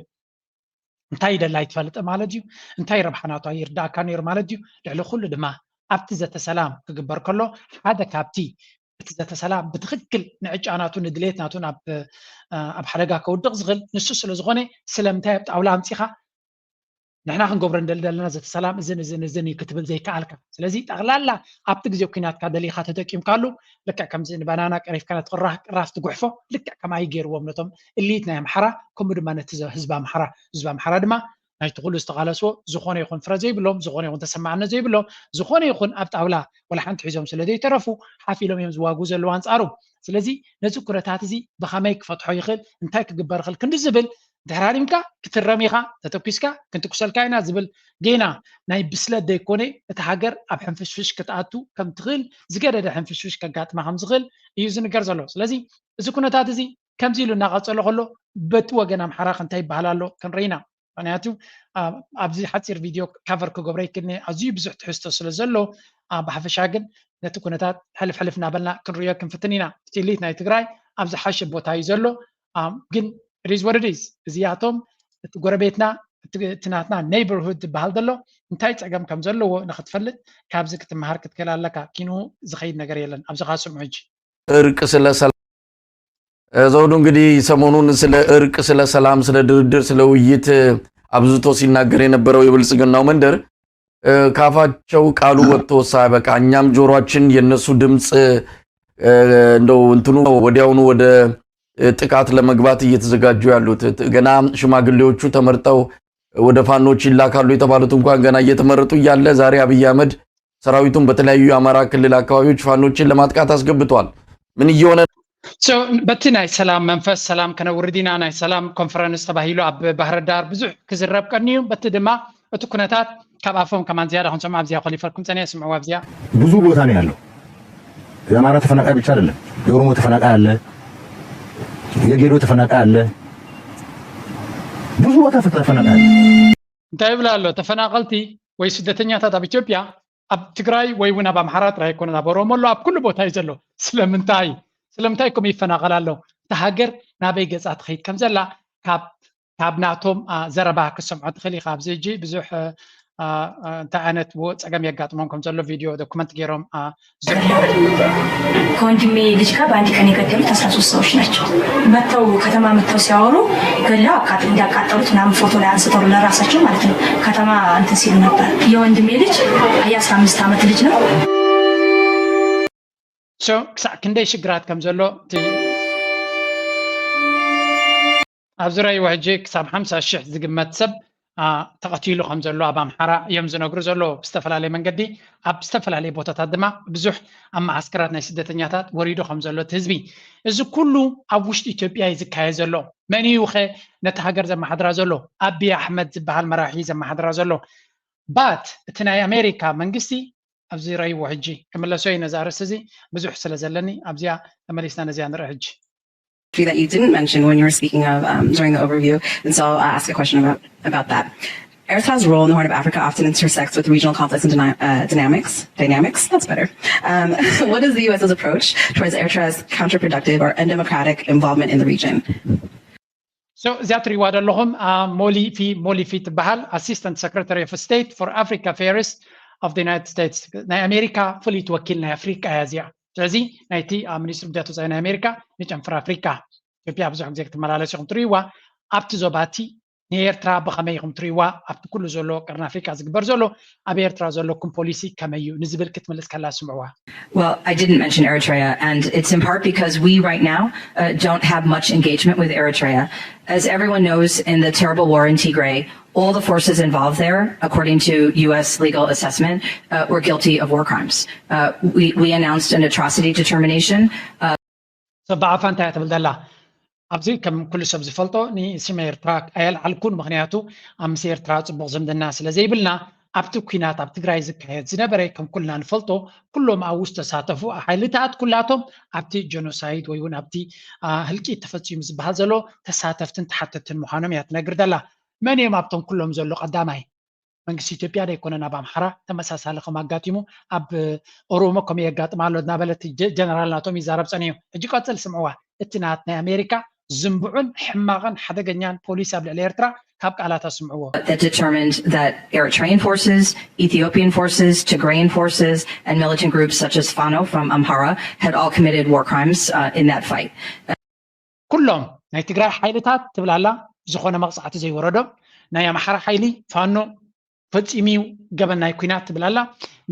እንታይ ይደላ ኣይትፈልጥ ማለት እዩ። እንታይ ረብሓ ናቱ ኣይርዳእካ ነይሩ ማለት እዩ። ልዕሊ ኩሉ ድማ ኣብቲ ዘተ ሰላም ክግበር ከሎ ሓደ ካብቲ እቲ ዘተ ሰላም ብትኽክል ንዕጫ ናቱ ንድሌት ናቱ ናብ ኣብ ሓደጋ ከውድቕ ዝኽእል ንሱ ስለ ዝኾነ ስለምንታይ ኣብ ጣውላ ኣምፂኻ ንሕና ክንገብሮ እንደሊ ዘለና ዘተ ሰላም እዝን እዝን እዝን እዩ ክትብል ዘይከኣልካ። ስለዚ ጠቕላላ ኣብቲ ግዜ ኩናትካ ደሊኻ ተጠቂምካሉ ልክዕ ከምዚ ንባናና ቀሪፍካ ነቲ ቅራፍ ትጉሕፎ ልክዕ ከምኣ እዩ ገይርዎም ነቶም እሊት ናይ ኣምሓራ ከምኡ ድማ ነቲ ህዝቢ ኣምሓራ ህዝቢ ኣምሓራ ድማ ናይቲ ኩሉ ዝተቓለስዎ ዝኾነ ይኹን ፍረ ዘይብሎም ዝኾነ ይኹን ተሰማዕነት ዘይብሎም ዝኾነ ይኹን ኣብ ጣውላ ወላ ሓንቲ ሒዞም ስለ ዘይተረፉ ሓፍ ኢሎም እዮም ዝዋግኡ ዘለዉ ኣንፃሩ። ስለዚ ነዚ ኩነታት እዚ ብኸመይ ክፈትሖ ይኽእል፣ እንታይ ክግበር ይኽእል ክንዲ ዝብል ድሕር ሃዲምካ ክትረም ኢኻ፣ ተተኩስካ ክንትኩሰልካ ኢና ዝብል ጌና ናይ ብስለት ዘይኮነ፣ እቲ ሃገር ኣብ ሕንፍሽፍሽ ክትኣቱ ከም ትኽእል፣ ዝገደደ ሕንፍሽፍሽ ከጋጥማ ከም ዝኽእል እዩ ዝንገር ዘሎ። ስለዚ እዚ ኩነታት እዚ ከምዚ ኢሉ እናቐጸለ ከሎ በቲ ወገን ኣምሓራ ከ እንታይ ይበሃል ኣሎ ክንርኢ ኢና። ምክንያቱ ኣብዚ ሓፂር ቪድዮ ካቨር ክገብሮ ይክልኒ ኣዝዩ ብዙሕ ትሕዝቶ ስለ ዘሎ፣ ብሓፈሻ ግን ነቲ ኩነታት ሕልፍ ሕልፍ እናበልና ክንሪኦ ክንፍትን ኢና። እቲ ኢሊት ናይ ትግራይ ኣብ ዝሓሸ ቦታ እዩ ዘሎ። ግን ሪዝ ወርዲዝ እዚኣቶም እቲ ጎረቤትና እቲ ናትና ኔይበርሁድ ዝበሃል ዘሎ እንታይ ፀገም ከም ዘለዎ ንክትፈልጥ ካብዚ ክትመሃር ክትክእል ኣለካ። ኪንኡ ዝኸይድ ነገር የለን። ኣብዚ ካ ስምዑ ሕጂ። እርቅ ስለ ሰላም ዘውዱ፣ እንግዲህ ሰሞኑን ስለ እርቅ፣ ስለ ሰላም፣ ስለ ድርድር፣ ስለ ውይይት አብዝቶ ሲናገር የነበረው የብልጽግናው መንደር ካፋቸው ቃሉ ወጥቶ ሳያበቃ እኛም ጆሮአችን የነሱ ድምፅ እንደው እንትኑ ወዲያውኑ ወደ ጥቃት ለመግባት እየተዘጋጁ ያሉት፣ ገና ሽማግሌዎቹ ተመርጠው ወደ ፋኖች ይላካሉ የተባሉት እንኳን ገና እየተመረጡ እያለ ዛሬ አብይ አህመድ ሰራዊቱን በተለያዩ የአማራ ክልል አካባቢዎች ፋኖችን ለማጥቃት አስገብቷል። ምን እየሆነ በቲ ናይ ሰላም መንፈስ ሰላም ከነውርድ ኢና፣ ናይ ሰላም ኮንፈረንስ ተባሂሉ ኣብ ባህር ዳር ብዙሕ ክዝረብ ቀንዩ። በቲ ድማ እቲ ኩነታት ካብ ኣፎም ከማን ዝያዳ ክንሰምዖ ኣብዚኣ ኮሊፈልኩም ጸኒሐ። ስምዕዋ ኣብዚኣ። ብዙ ቦታ ነው ያለው። የአማራ ተፈናቃይ ብቻ አይደለም፣ የኦሮሞ ተፈናቃይ አለ፣ የጌዶ ተፈናቃይ አለ፣ ብዙ ቦታ ተፈናቃይ አለ። እንታይ ይብላ ኣሎ? ተፈናቀልቲ ወይ ስደተኛታት ኣብ ኢትዮጵያ ኣብ ትግራይ ወይ እውን ኣብ ኣምሓራ ጥራይ ኣይኮነን፣ ኣብ ኦሮሞ ኣሎ፣ ኣብ ኩሉ ቦታ እዩ ዘሎ። ስለምንታይ ስለምንታይ ከምኡ ይፈናቀል ኣሎ? እታ ሃገር ናበይ ገጻ ትኸይድ ከም ዘላ ካብ ካብ ናቶም ዘረባ ክሰምዖ ትኽእል ኢኻ። ኣብዚ ሕጂ ብዙሕ እንታይ ዓይነት ፀገም የጋጥሞም ከም ዘሎ ቪድዮ ዶኩመንት ገይሮም ከወንድሜ ልጅ ጋር በአንድ ቀን የገደሉት አስራ ሶስት ሰዎች ናቸው። መጥተው ከተማ መጥተው ሲያወሩ ገለው አቃጥ- እንዳቃጠሉት ምናምን ፎቶ ላይ አንስተው ለራሳቸው ማለት ነው። ከተማ እንትን ሲሉ ነበር። የወንድሜ ልጅ የ አስራ አምስት ዓመት ልጅ ነው። So ክሳዕ ክንደይ ሽግራት ከም ዘሎ እቲ ኣብዚ ረይዎ ሕጂ ክሳብ ሓምሳ ሽሕ ዝግመት ሰብ ተቐቲሉ ከም ዘሎ ኣብ ኣምሓራ እዮም ዝነግሩ ዘለዉ ብዝተፈላለየ መንገዲ። ኣብ ዝተፈላለየ ቦታታት ድማ ብዙሕ ኣብ መዓስከራት ናይ ስደተኛታት ወሪዱ ከም ዘሎ እቲ ህዝቢ። እዚ ኩሉ ኣብ ውሽጢ ኢትዮጵያ እዩ ዝካየድ ዘሎ። መን እዩ ኸ ነቲ ሃገር ዘመሓድራ ዘሎ? ኣቢይ ኣሕመድ ዝበሃል መራሒ ዘመሓድራ ዘሎ። But እቲ ናይ ኣሜሪካ መንግስቲ ኣብዚ ረይዎ ሕጂ ክምለሶ እዩ ነዚ ኣርእስቲ እዚ ብዙሕ ስለ ዘለኒ ኣብዚኣ ተመሊስና ነዚኣ ንርኢ ሕጂ። That you didn't mention when you were speaking of um, during the overview, and so I'll ask a question about, about that. Eritrea's role in the Horn of Africa often intersects with regional conflicts and dyna- uh, dynamics. Dynamics, that's better. Um, what is the U S's approach towards Eritrea's counterproductive or undemocratic involvement in the region? So እዚኣ ትሪእዋ ዘለኹም ሞሊፊ ሞሊፊ ትበሃል፣ Assistant Secretary of State for Africa Affairs of the United States፣ ናይ ኣሜሪካ ፍሉይ ወኪል ናይ ኣፍሪቃ እያ እዚኣ። ስለዚ ናይቲ ሚኒስትሪ ጉዳያት ወፃኢ ናይ ኣሜሪካ ንጨንፈር ኣፍሪቃ ኢትዮጵያ ብዙሕ ግዜ ክትመላለስ ኢኹም ትሪእዋ። ኣብቲ ዞባ እቲ ንኤርትራ ብኸመይ ኢኹም ትሪእዋ? ኣብቲ ኩሉ ዘሎ ቀርኒ ኣፍሪቃ ዝግበር ዘሎ ኣብ ኤርትራ ዘለኩም ፖሊሲ ከመይ እዩ ንዝብል ክትምልስ ከላ ስምዕዋ። Well, I didn't mention Eritrea, and it's in part because we right now uh, don't have much engagement with Eritrea. As everyone knows, in the terrible war in Tigray, all the forces involved there, according to U S legal assessment, uh, were guilty of war crimes. Uh, we, we announced an atrocity determination. Uh, ሰባዓ ፋንታ እያ ትብል ዘላ። ኣብዚ ከም ኩሉ ሰብ ዝፈልጦ ንስም ኤርትራ ኣየልዓልኩን፣ ምክንያቱ ኣብ ምስ ኤርትራ ፅቡቕ ዝምድና ስለ ዘይብልና። ኣብቲ ኲናት ኣብ ትግራይ ዝካየድ ዝነበረ ከም ኩልና ንፈልጦ ኩሎም ኣብኡ ዝተሳተፉ ሓይልታት ኩላቶም ኣብቲ ጀኖሳይድ ወይ እውን ኣብቲ ህልቂት ተፈፂሙ ዝበሃል ዘሎ ተሳተፍትን ተሓተትን ምዃኖም እያ ትነግር ዘላ። መን እዮም ኣብቶም ኩሎም ዘሎ ቀዳማይ? መንግስቲ ኢትዮጵያ ዶ ኣይኮነን ኣብ ኣምሓራ ተመሳሳሊ ከም ኣጋጢሙ ኣብ ኦሮሞ ከም የጋጥም ኣሎ እናበለ እቲ ጀነራል ናቶም ይዛረብ ፀኒሑ። ሕጂ ቀፅል ስምዕዋ። እቲ ናት ናይ ኣሜሪካ ዝንብዑን ሕማቕን ሓደገኛን ፖሊሲ ኣብ ልዕሊ ኤርትራ ካብ ቃላት ኣስምዕዎ። That determined that Eritrean forces, Ethiopian forces, Tigrayan forces, and militant groups such as Fano from Amhara had all committed war crimes uh, in that fight. ኩሎም ናይ ትግራይ ሓይልታት ትብላላ ዝኾነ መቕፃዕቲ ዘይወረዶም፣ ናይ ኣምሓራ ሓይሊ ፋኖ ፈፂሙ ገበን ናይ ኩናት ትብላላ፣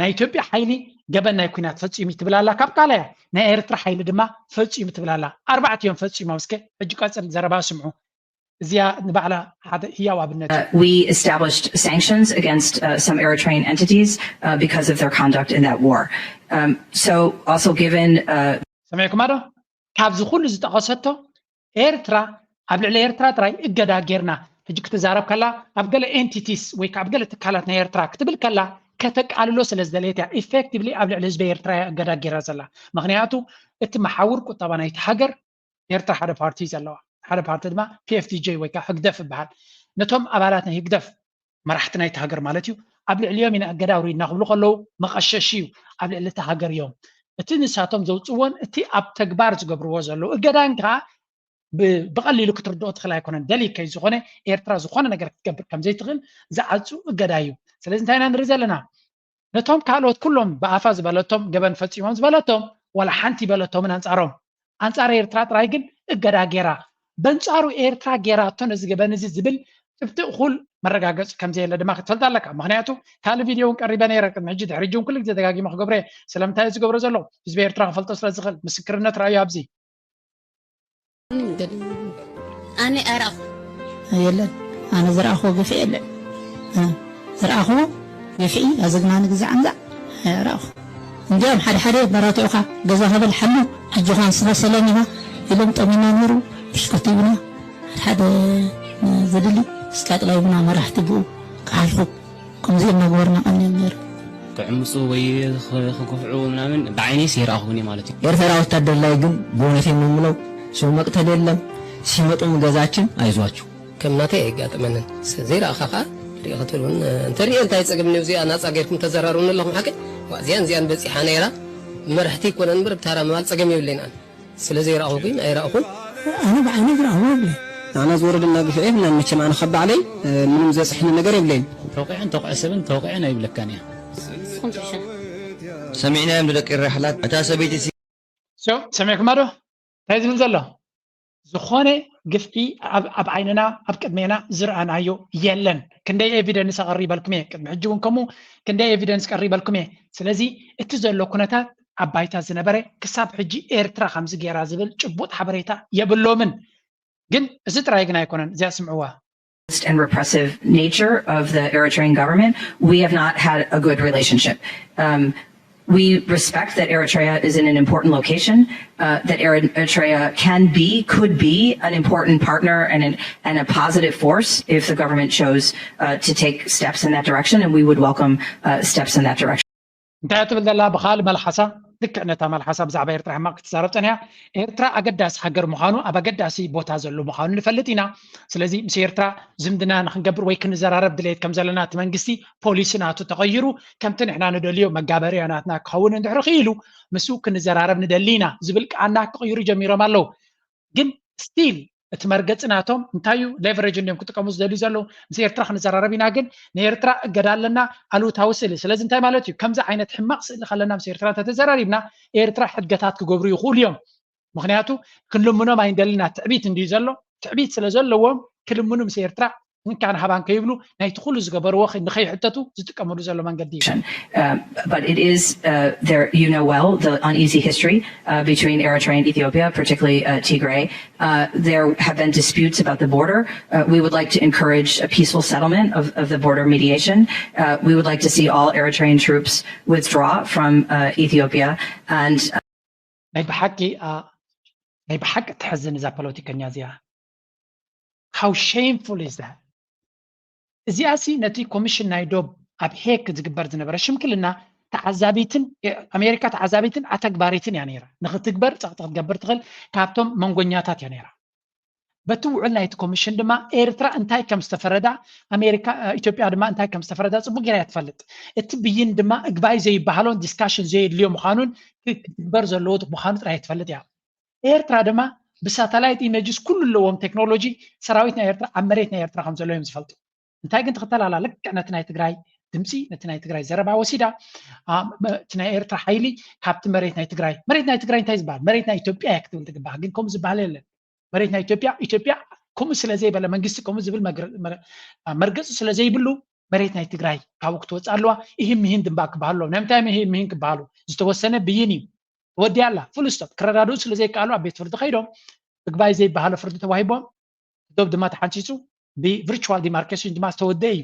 ናይ ኢትዮጵያ ሓይሊ ገበን ናይ ኩናት ፈፂሙ ትብላላ ካብ ቃላ እያ። ናይ ኤርትራ ሓይሊ ድማ ፈፂሙ ትብላላ። ኣርባዕቲኦም ፈፂሞም። እስከ ሕጂ ቀፅል ዘረባ ስምዑ። እዚኣ ንባዕላ ሓደ ህያው ኣብነት እዩ። We established sanctions against uh, some Eritrean entities uh, because of their conduct in that war. Um, so also given uh, ሰሚዕኩማ ዶ? ካብዚ ኩሉ ዝጠቐሰቶ ኤርትራ ኣብ ልዕሊ ኤርትራ ጥራይ እገዳ ጌርና ሕጂ ክትዛረብ ከላ ኣብ ገለ ኤንቲቲስ ወይ ከዓ ኣብ ገለ ትካላት ናይ ኤርትራ ክትብል ከላ ከተቃልሎ ስለ ዝደለየት እያ። ኢፌክቲቭሊ ኣብ ልዕሊ ህዝቢ ኤርትራ እያ እገዳ ጌራ ዘላ። ምክንያቱ እቲ መሓውር ቁጠባ ናይቲ ሃገር ኤርትራ ሓደ ፓርቲ እዩ ዘለዋ። ሓደ ፓርቲ ድማ ፒኤፍዲጂ ወይ ከዓ ህግደፍ ይበሃል። ነቶም ኣባላት ናይ ህግደፍ መራሕቲ ናይቲ ሃገር ማለት እዩ ኣብ ልዕሊኦም ኢና እገዳ ኣውሪድና ክብሉ ከለዉ መቐሸሽ እዩ ኣብ ልዕሊ እቲ ሃገር እዮም። እቲ ንሳቶም ዘውፅዎን እቲ ኣብ ተግባር ዝገብርዎ ዘለዉ እገዳን ከዓ ብቐሊሉ ክትርድኦ ትኽእል ኣይኮነን። ደሊከይ ዝኾነ ኤርትራ ዝኾነ ነገር ክትገብር ከም ዘይትኽእል ዝዓፁ እገዳ እዩ። ስለዚ እንታይ ኢና ንርኢ ዘለና? ነቶም ካልኦት ኩሎም ብኣፋ ዝበለቶም ገበን ፈፂሞም ዝበለቶም ዋላ ሓንቲ ይበለቶምን ኣንፃሮም ኣንፃር ኤርትራ ጥራይ ግን እገዳ ጌራ በንፃሩ ኤርትራ ጌራቶ ነዚ ገበን እዚ ዝብል ጭብጢ እኹል መረጋገፂ ከም ዘየለ ድማ ክትፈልጥ ኣለካ። ምክንያቱ ካልእ ቪድዮ እውን ቀሪበ ነይረ ቅድሚ ሕጂ ድሕሪ ሕጂ እውን ኩሉ ግዜ ደጋጊመ ክገብሮ እየ። ስለምንታይ ዝገብሮ ዘሎ ህዝቢ ኤርትራ ክፈልጦ ስለ ዝኽእል ምስክርነት ረኣዩ ኣብዚ ኣነ ኣይረኣኹ የለን ኣነ ዝረኣኹዎ ግፍዒ የለን ዝረኣኹዎ ግፍዒ ኣዘግናኒ ግዛዕ ምዛዕ ኣይረኣኹ እንዲያም ሓደ ሓደ መራትዑኻ ገዛ ከበል ሓሉ ኣጆኻ ንስኻ ሰላም ኢኻ ኢሎም ጠሚና ነይሩ ብሽኮት ይብና ሓደ ሓደ ዘድሊ ስቃጥላ ይብና መራሕቲ ብኡ ክሓልፉ ከምዚ እናገበርና ቀኒዮም ነይሩ። ክዕምፁ ወይ ክግፍዑ ምናምን ብዓይነይስ ይረኣኹን ማለት እዩ። ኤርትራ ወታደር ላይ ግን ብእውነቴን ነው የምለው ሰው መቅተል የለም ሲመጡም ገዛችን አይዟችሁ። ከም ናተይ ኣይጋጥመንን ዘይረኣኻ ከዓ ሪኢ ክትብል እውን እንተሪኤ እንታይ ፀገም እኒኦ እዚኣ ናፃ ጌርኩም ተዘራርቡኒ ኣለኹም ሓቂ እዚኣን እዚኣን በፂሓ ነይራ መርሕቲ ይኮነን እምበር ብታራ ምባል ፀገም የብለይን ኣነ ስለ ዘይረኣኹ ግን ኣይረኣኹን። ኣነ ብዓይነይ ዝረኣኹ የብለይን። ንዓና ዝወረደና ግፍዒ የብልናን መቸም ኣነ ካብ ባዕለይ ምንም ዝበፅሐኒ ነገር የብለይን። ተውቂዐን ተውቅዐ ሰብን ተውቂዐን ኣይብለካን እያ። ንስኹም ሽሻ። ሰሚዕናዮም ንደቂ ራሕላት እታ ሰበይቲ ሲ So ሰሚዕኩማ ዶ እንታይ ዝብል ዘሎ? ዝኾነ ግፍዒ ኣብ ዓይንና ኣብ ቅድሜና ዝረኣናዮ የለን። ክንደይ ኤቪደንስ ኣቐሪበልኩም እየ ቅድሚ ሕጂ እውን ከምኡ ክንደይ ኤቪደንስ ቀሪበልኩም እየ። ስለዚ እቲ ዘሎ ኩነታት ኣብ ባይታ ዝነበረ ክሳብ ሕጂ ኤርትራ ከምዚ ገይራ ዝብል ጭቡጥ ሓበሬታ የብሎምን። ግን እዚ ጥራይ ግን ኣይኮነን እዚኣ ስምዕዋ። and repressive nature of the Eritrean government, we have not had a good relationship. Um, we respect that Eritrea is in an important location, uh, that Eritrea can be, could be an important partner and, an, and a positive force if the government chose uh, to take steps in that direction, and we would welcome uh, steps in that direction. እንታይ ትብል ዘላ ብኻል መልሓሳ ልክዕ ነታ መልሓሳ ብዛዕባ ኤርትራ ሕማቕ ክትዛረብ ጸኒሓ ኤርትራ ኣገዳሲ ሃገር ምዃኑ ኣብ ኣገዳሲ ቦታ ዘሎ ምዃኑ ንፈልጥ ኢና ስለዚ ምስ ኤርትራ ዝምድና ንክንገብር ወይ ክንዘራረብ ድሌት ከም ዘለና እቲ መንግስቲ ፖሊሲ ናቱ ተቐይሩ ከምቲ ንሕና ንደልዮ መጋበርያ ናትና ክኸውን እንድሕሪ ክኢሉ ምስኡ ክንዘራረብ ንደሊ ኢና ዝብል ቃና ክቕይሩ ጀሚሮም ኣለዉ ግን still እቲ መርገፂ ናቶም እንታይ እዩ leverage እንዲዮም ክጥቀሙ ዝደልዩ ዘለዉ ምስ ኤርትራ ክንዘራረብ ኢና ግን ንኤርትራ እገዳ ኣለና ኣሉታዊ ስእሊ ስለዚ እንታይ ማለት እዩ ከምዚ ዓይነት ሕማቕ ስእሊ ከለና ምስ ኤርትራ እንተተዘራሪብና ኤርትራ ሕድገታት ክገብሩ ይኽእሉ እዮም ምክንያቱ ክንልምኖም ኣይንደልና ትዕቢት እንድዩ ዘሎ ትዕቢት ስለ ዘለዎም ክልምኑ ምስ ኤርትራ እንካን ሃባን ከይብሉ ናይቲ ኩሉ ዝገበርዎ ንኸይሕተቱ ዝጥቀምሉ ዘሎ መንገዲ እዩ። But it is, uh, there, you know well, the uneasy history uh, between Eritrea and Ethiopia, particularly uh, Tigray. Uh, there have been disputes about the border. Uh, we would like to encourage a peaceful settlement of, of the border mediation. Uh, we would like to see all Eritrean troops withdraw from uh, Ethiopia. And uh, ናይ ብሓቂ ናይ ብሓቂ ተሕዝን እዛ ፖለቲከኛ እዚኣ how shameful is that እዚኣ ሲ ነቲ ኮሚሽን ናይ ዶብ ኣብ ሄክ ዝግበር ዝነበረ ሽምግልና ተዓዛቢትን ኣሜሪካ ተዓዛቢትን ኣተግባሪትን እያ ነይራ ንክትግበር ፀቕጢ ክትገብር ትኽእል ካብቶም መንጎኛታት እያ ነይራ በቲ ውዕል ናይቲ ኮሚሽን ድማ ኤርትራ እንታይ ከም ዝተፈረዳ ኣሜሪካ ኢትዮጵያ ድማ እንታይ ከም ዝተፈረዳ ፅቡቅ ጌራ እያ ትፈልጥ እቲ ብይን ድማ እግባይ ዘይበሃሎን ዲስካሽን ዘየድልዮ ምዃኑን ክትግበር ዘለዎ ምዃኑ ጥራይ ትፈልጥ እያ ኤርትራ ድማ ብሳተላይት ኢመጅስ ኩሉ ኣለዎም ቴክኖሎጂ ሰራዊት ናይ ኤርትራ ኣብ መሬት ናይ ኤርትራ ከም ዘሎ እዮም ዝፈልጡ እንታይ ግን ትኽተል ኣላ ልክዕ ነቲ ናይ ትግራይ ድምፂ ነቲ ናይ ትግራይ ዘረባ ወሲዳ እቲ ናይ ኤርትራ ሓይሊ ካብቲ መሬት ናይ ትግራይ መሬት ናይ ትግራይ እንታይ ዝበሃል መሬት ናይ ኢትዮጵያ እያ ክትብል ትግባእ ግን ከምኡ ዝበሃል የለን መሬት ናይ ኢትዮጵያ ኢትዮጵያ ከምኡ ስለ ዘይበለ መንግስቲ ከምኡ ዝብል መርገፂ ስለ ዘይብሉ መሬት ናይ ትግራይ ካብኡ ክትወፅእ ኣለዋ ይህን ምሂን ድንባ ክበሃሉ ኣለዎ ናይ ምንታይ ምሂን ምሂን ክበሃሉ ዝተወሰነ ብይን እዩ ተወዲያ ኣላ full stop ክረዳድኡ ስለ ዘይከኣሉ ኣብ ቤት ፍርዲ ከይዶም ምግባይ ዘይበሃሎ ፍርዲ ተዋሂቦም ዶብ ድማ ተሓንፂፁ ብ virtual demarcation ድማ ዝተወደአ እዩ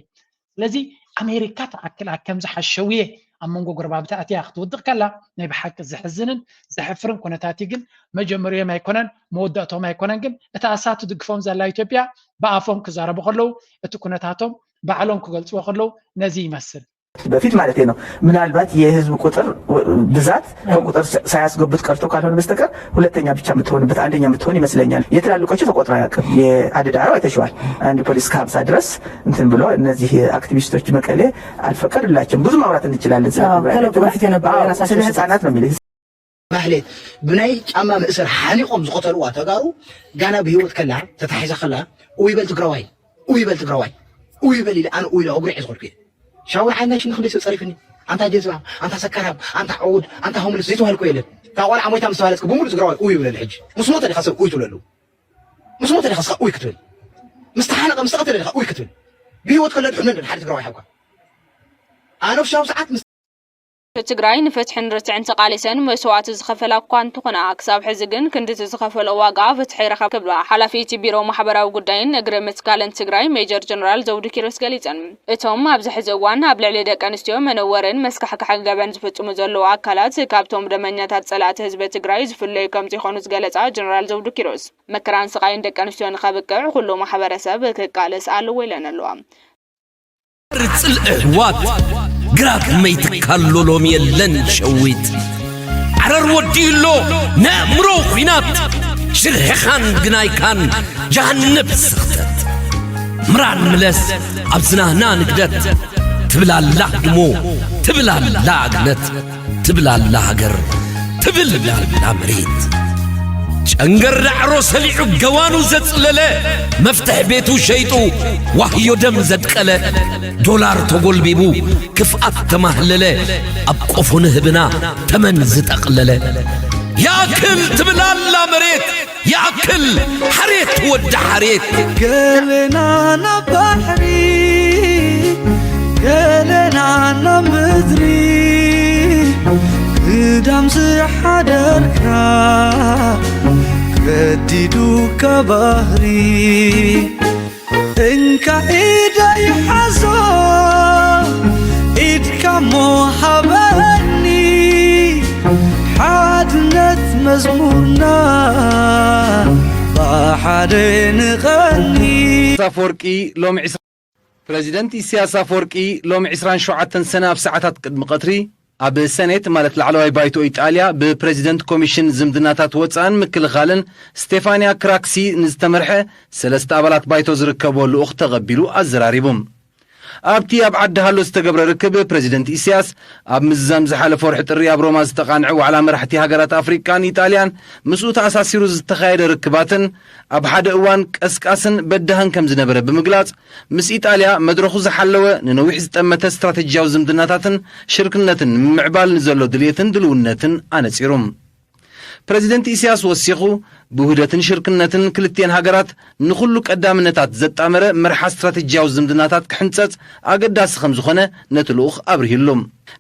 ስለዚ ኣሜሪካ ተኣክል ከምዚ ሓሸውየ ኣብ መንጎ ጎረባብቲ ኣትያ ክትውድቕ ከላ ናይ ብሓቂ ዘሕዝንን ዘሕፍርን ኩነታት እዩ። ግን መጀመሪኦም ኣይኮነን መወዳእቶም ኣይኮነን። ግን እቲ ኣሳ ትድግፎም ዘላ ኢትዮጵያ ብኣፎም ክዛረቡ ከለዉ እቲ ኩነታቶም ባዕሎም ክገልፅዎ ከለዉ ነዚ ይመስል። በፊት ማለት ነው። ምናልባት የህዝብ ቁጥር ብዛት ከቁጥር ሳያስገቡት ቀርቶ ካልሆነ በስተቀር ሁለተኛ ብቻ የምትሆንበት አንደኛ የምትሆን ይመስለኛል። የትላልቆቹ ተቆጥሮ አያውቅም። የአደዳረው አይተሽዋል። አንድ ፖሊስ ከሀምሳ ድረስ እንትን ብሎ እነዚህ አክቲቪስቶች መቀሌ አልፈቀድላቸውም። ብዙ ማውራት እንችላለን። ከለጉ በፊት የነበረ የራሳቸው ስለ ህፃናት ነው የሚል ማህሌት ብናይ ጫማ መእሰር ሓኒቆም ዝቀተልዋ ተጋሩ ጋና ብሂወት ከላ ተታሒዛ ከላ እውይ በል ትግራዋይ እውይ በል ትግራዋይ እውይ በል ኢለ ኣነ እውይ ኢለ ኣጉሪዐ ዝኸድኩ እየ። ሻውን ዓይንና ሽኒ ክንደይ ሰብ ፀሪፍኒ ኣንታ ጀዝባ ኣንታ ሰካራም ኣንታ ዕውድ ኣንታ ሆምለስ ዘይተባህልኩ የለን። እታ ቆልዓ ሞይታ ምስ ተባለፅኪ ብምሉእ ትግራዋይ እውይ ይብለሉ። ሕጂ ምስ ሞተ ዲኻ ሰብ እውይ ትብለሉ? ምስ ሞተ ዲኻ ስኻ እውይ ክትብል? ምስ ተሓነቐ ምስ ተቐተለ ዲኻ እውይ ክትብል? ብሂወት ከሎ ድሕኑ ሓደ ትግራዋይ ሓውካ ኣነ ፍሻው ሰዓት ምስ ትግራይ ንፍትሕን ርትዕን ተቓሊሰን መስዋእቲ ዝኸፈላ እኳ እንተኾና፣ ክሳብ ሕዚ ግን ክንድቲ ዝኸፈልኦ ዋጋ ፍትሒ ይረኸብ ክብላ ሓላፊ እቲ ቢሮ ማሕበራዊ ጉዳይን እግሪ ምትካልን ትግራይ ሜጀር ጀነራል ዘውዱ ኪሮስ ገሊፀን። እቶም ኣብዚ ሕዚ እዋን ኣብ ልዕሊ ደቂ ኣንስትዮ መነወርን መስካሕካሕን ገበን ዝፍፅሙ ዘለዉ ኣካላት ካብቶም ደመኛታት ፀላእቲ ህዝቢ ትግራይ ዝፍለዩ ከምዝኾኑ ዝገለፃ ጀነራል ዘውዱ ኪሮስ፣ መከራን ስቓይን ደቂ ኣንስትዮ ንኸብቅዕ ኩሉ ማሕበረሰብ ክቃለስ ኣለዎ ኢለን ኣለዋ። ጽልኢ ኣሕዋት ግራት መይትካሎ ሎም የለን ሸዊት ዓረር ወዲኡሎ ነእምሮ ኲናት ሽርሕኻን ግናይካን ጃሃንብ ስኽተት ምራን ምለስ ኣብ ዝናህና ንግደት ትብላላ ህድሞ ትብላላ ኣግነት ትብላላ ሃገር ትብላላ መሬት ጨንገር ዳዕሮ ሰሊዑ ገዋኑ ዘጽለለ መፍትሕ ቤቱ ሸይጡ ዋህዮ ደም ዘድቀለ ዶላር ተጎልቢቡ ክፍኣት ተማህለለ ኣብ ቆፎ ንህብና ተመን ዝጠቕለለ ይኣክል ትብላላ መሬት ይኣክል ሓሬት ወዲ ሓሬት ገለና ናብ ባሕሪ ገለና ናብ ምድሪ ክዳም ዝሓደርካ ገዲዱካ ባህሪ እንካ ኢደይ ሓዞ ኢድካ እሞ ሃበኒ ሓድነት መዝሙርና ብሓደ ንቐኒ። ኣፈወርቂ ሎሚ ዒስራ ፕረዚደንት ኢሳያስ ኣፈወርቂ ሎሚ ዒስራን ሸውዓተን ሰነ ኣብ ሰዓታት ቅድሚ ቀትሪ ኣብ ሰኔት ማለት ላዕለዋይ ባይቶ ኢጣልያ ብፕረዚደንት ኮሚሽን ዝምድናታት ወፃእን ምክልኻልን ስቴፋንያ ክራክሲ ንዝተመርሐ ሰለስተ ኣባላት ባይቶ ዝርከቦ ልኡኽ ተቐቢሉ ኣዘራሪቡ። ኣብቲ ኣብ ዓዲ ሃሎ ዝተገብረ ርክብ ፕረዚደንት ኢሳያስ ኣብ ምዝዛም ዝሓለፈ ወርሒ ጥሪ ኣብ ሮማ ዝተቓንዐ ዋዕላ መራሕቲ ሃገራት ኣፍሪቃን ኢጣልያን ምስኡ ተኣሳሲሩ ዝተኻየደ ርክባትን ኣብ ሓደ እዋን ቀስቃስን በዳህን ከም ዝነበረ ብምግላጽ ምስ ኢጣልያ መድረኹ ዝሓለወ ንነዊሕ ዝጠመተ ስትራተጂያዊ ዝምድናታትን ሽርክነትን ንምምዕባል ንዘሎ ድልየትን ድልውነትን ኣነጺሩ። ፕረዚደንት ኢሳያስ ወሲኹ ብውህደትን ሽርክነትን ክልቲኤን ሃገራት ንኹሉ ቀዳምነታት ዘጣመረ መርሓ ስትራተጂያዊ ዝምድናታት ክሕንጸጽ ኣገዳሲ ከም ዝኾነ ነቲ ልኡኽ ኣብሪህሉ።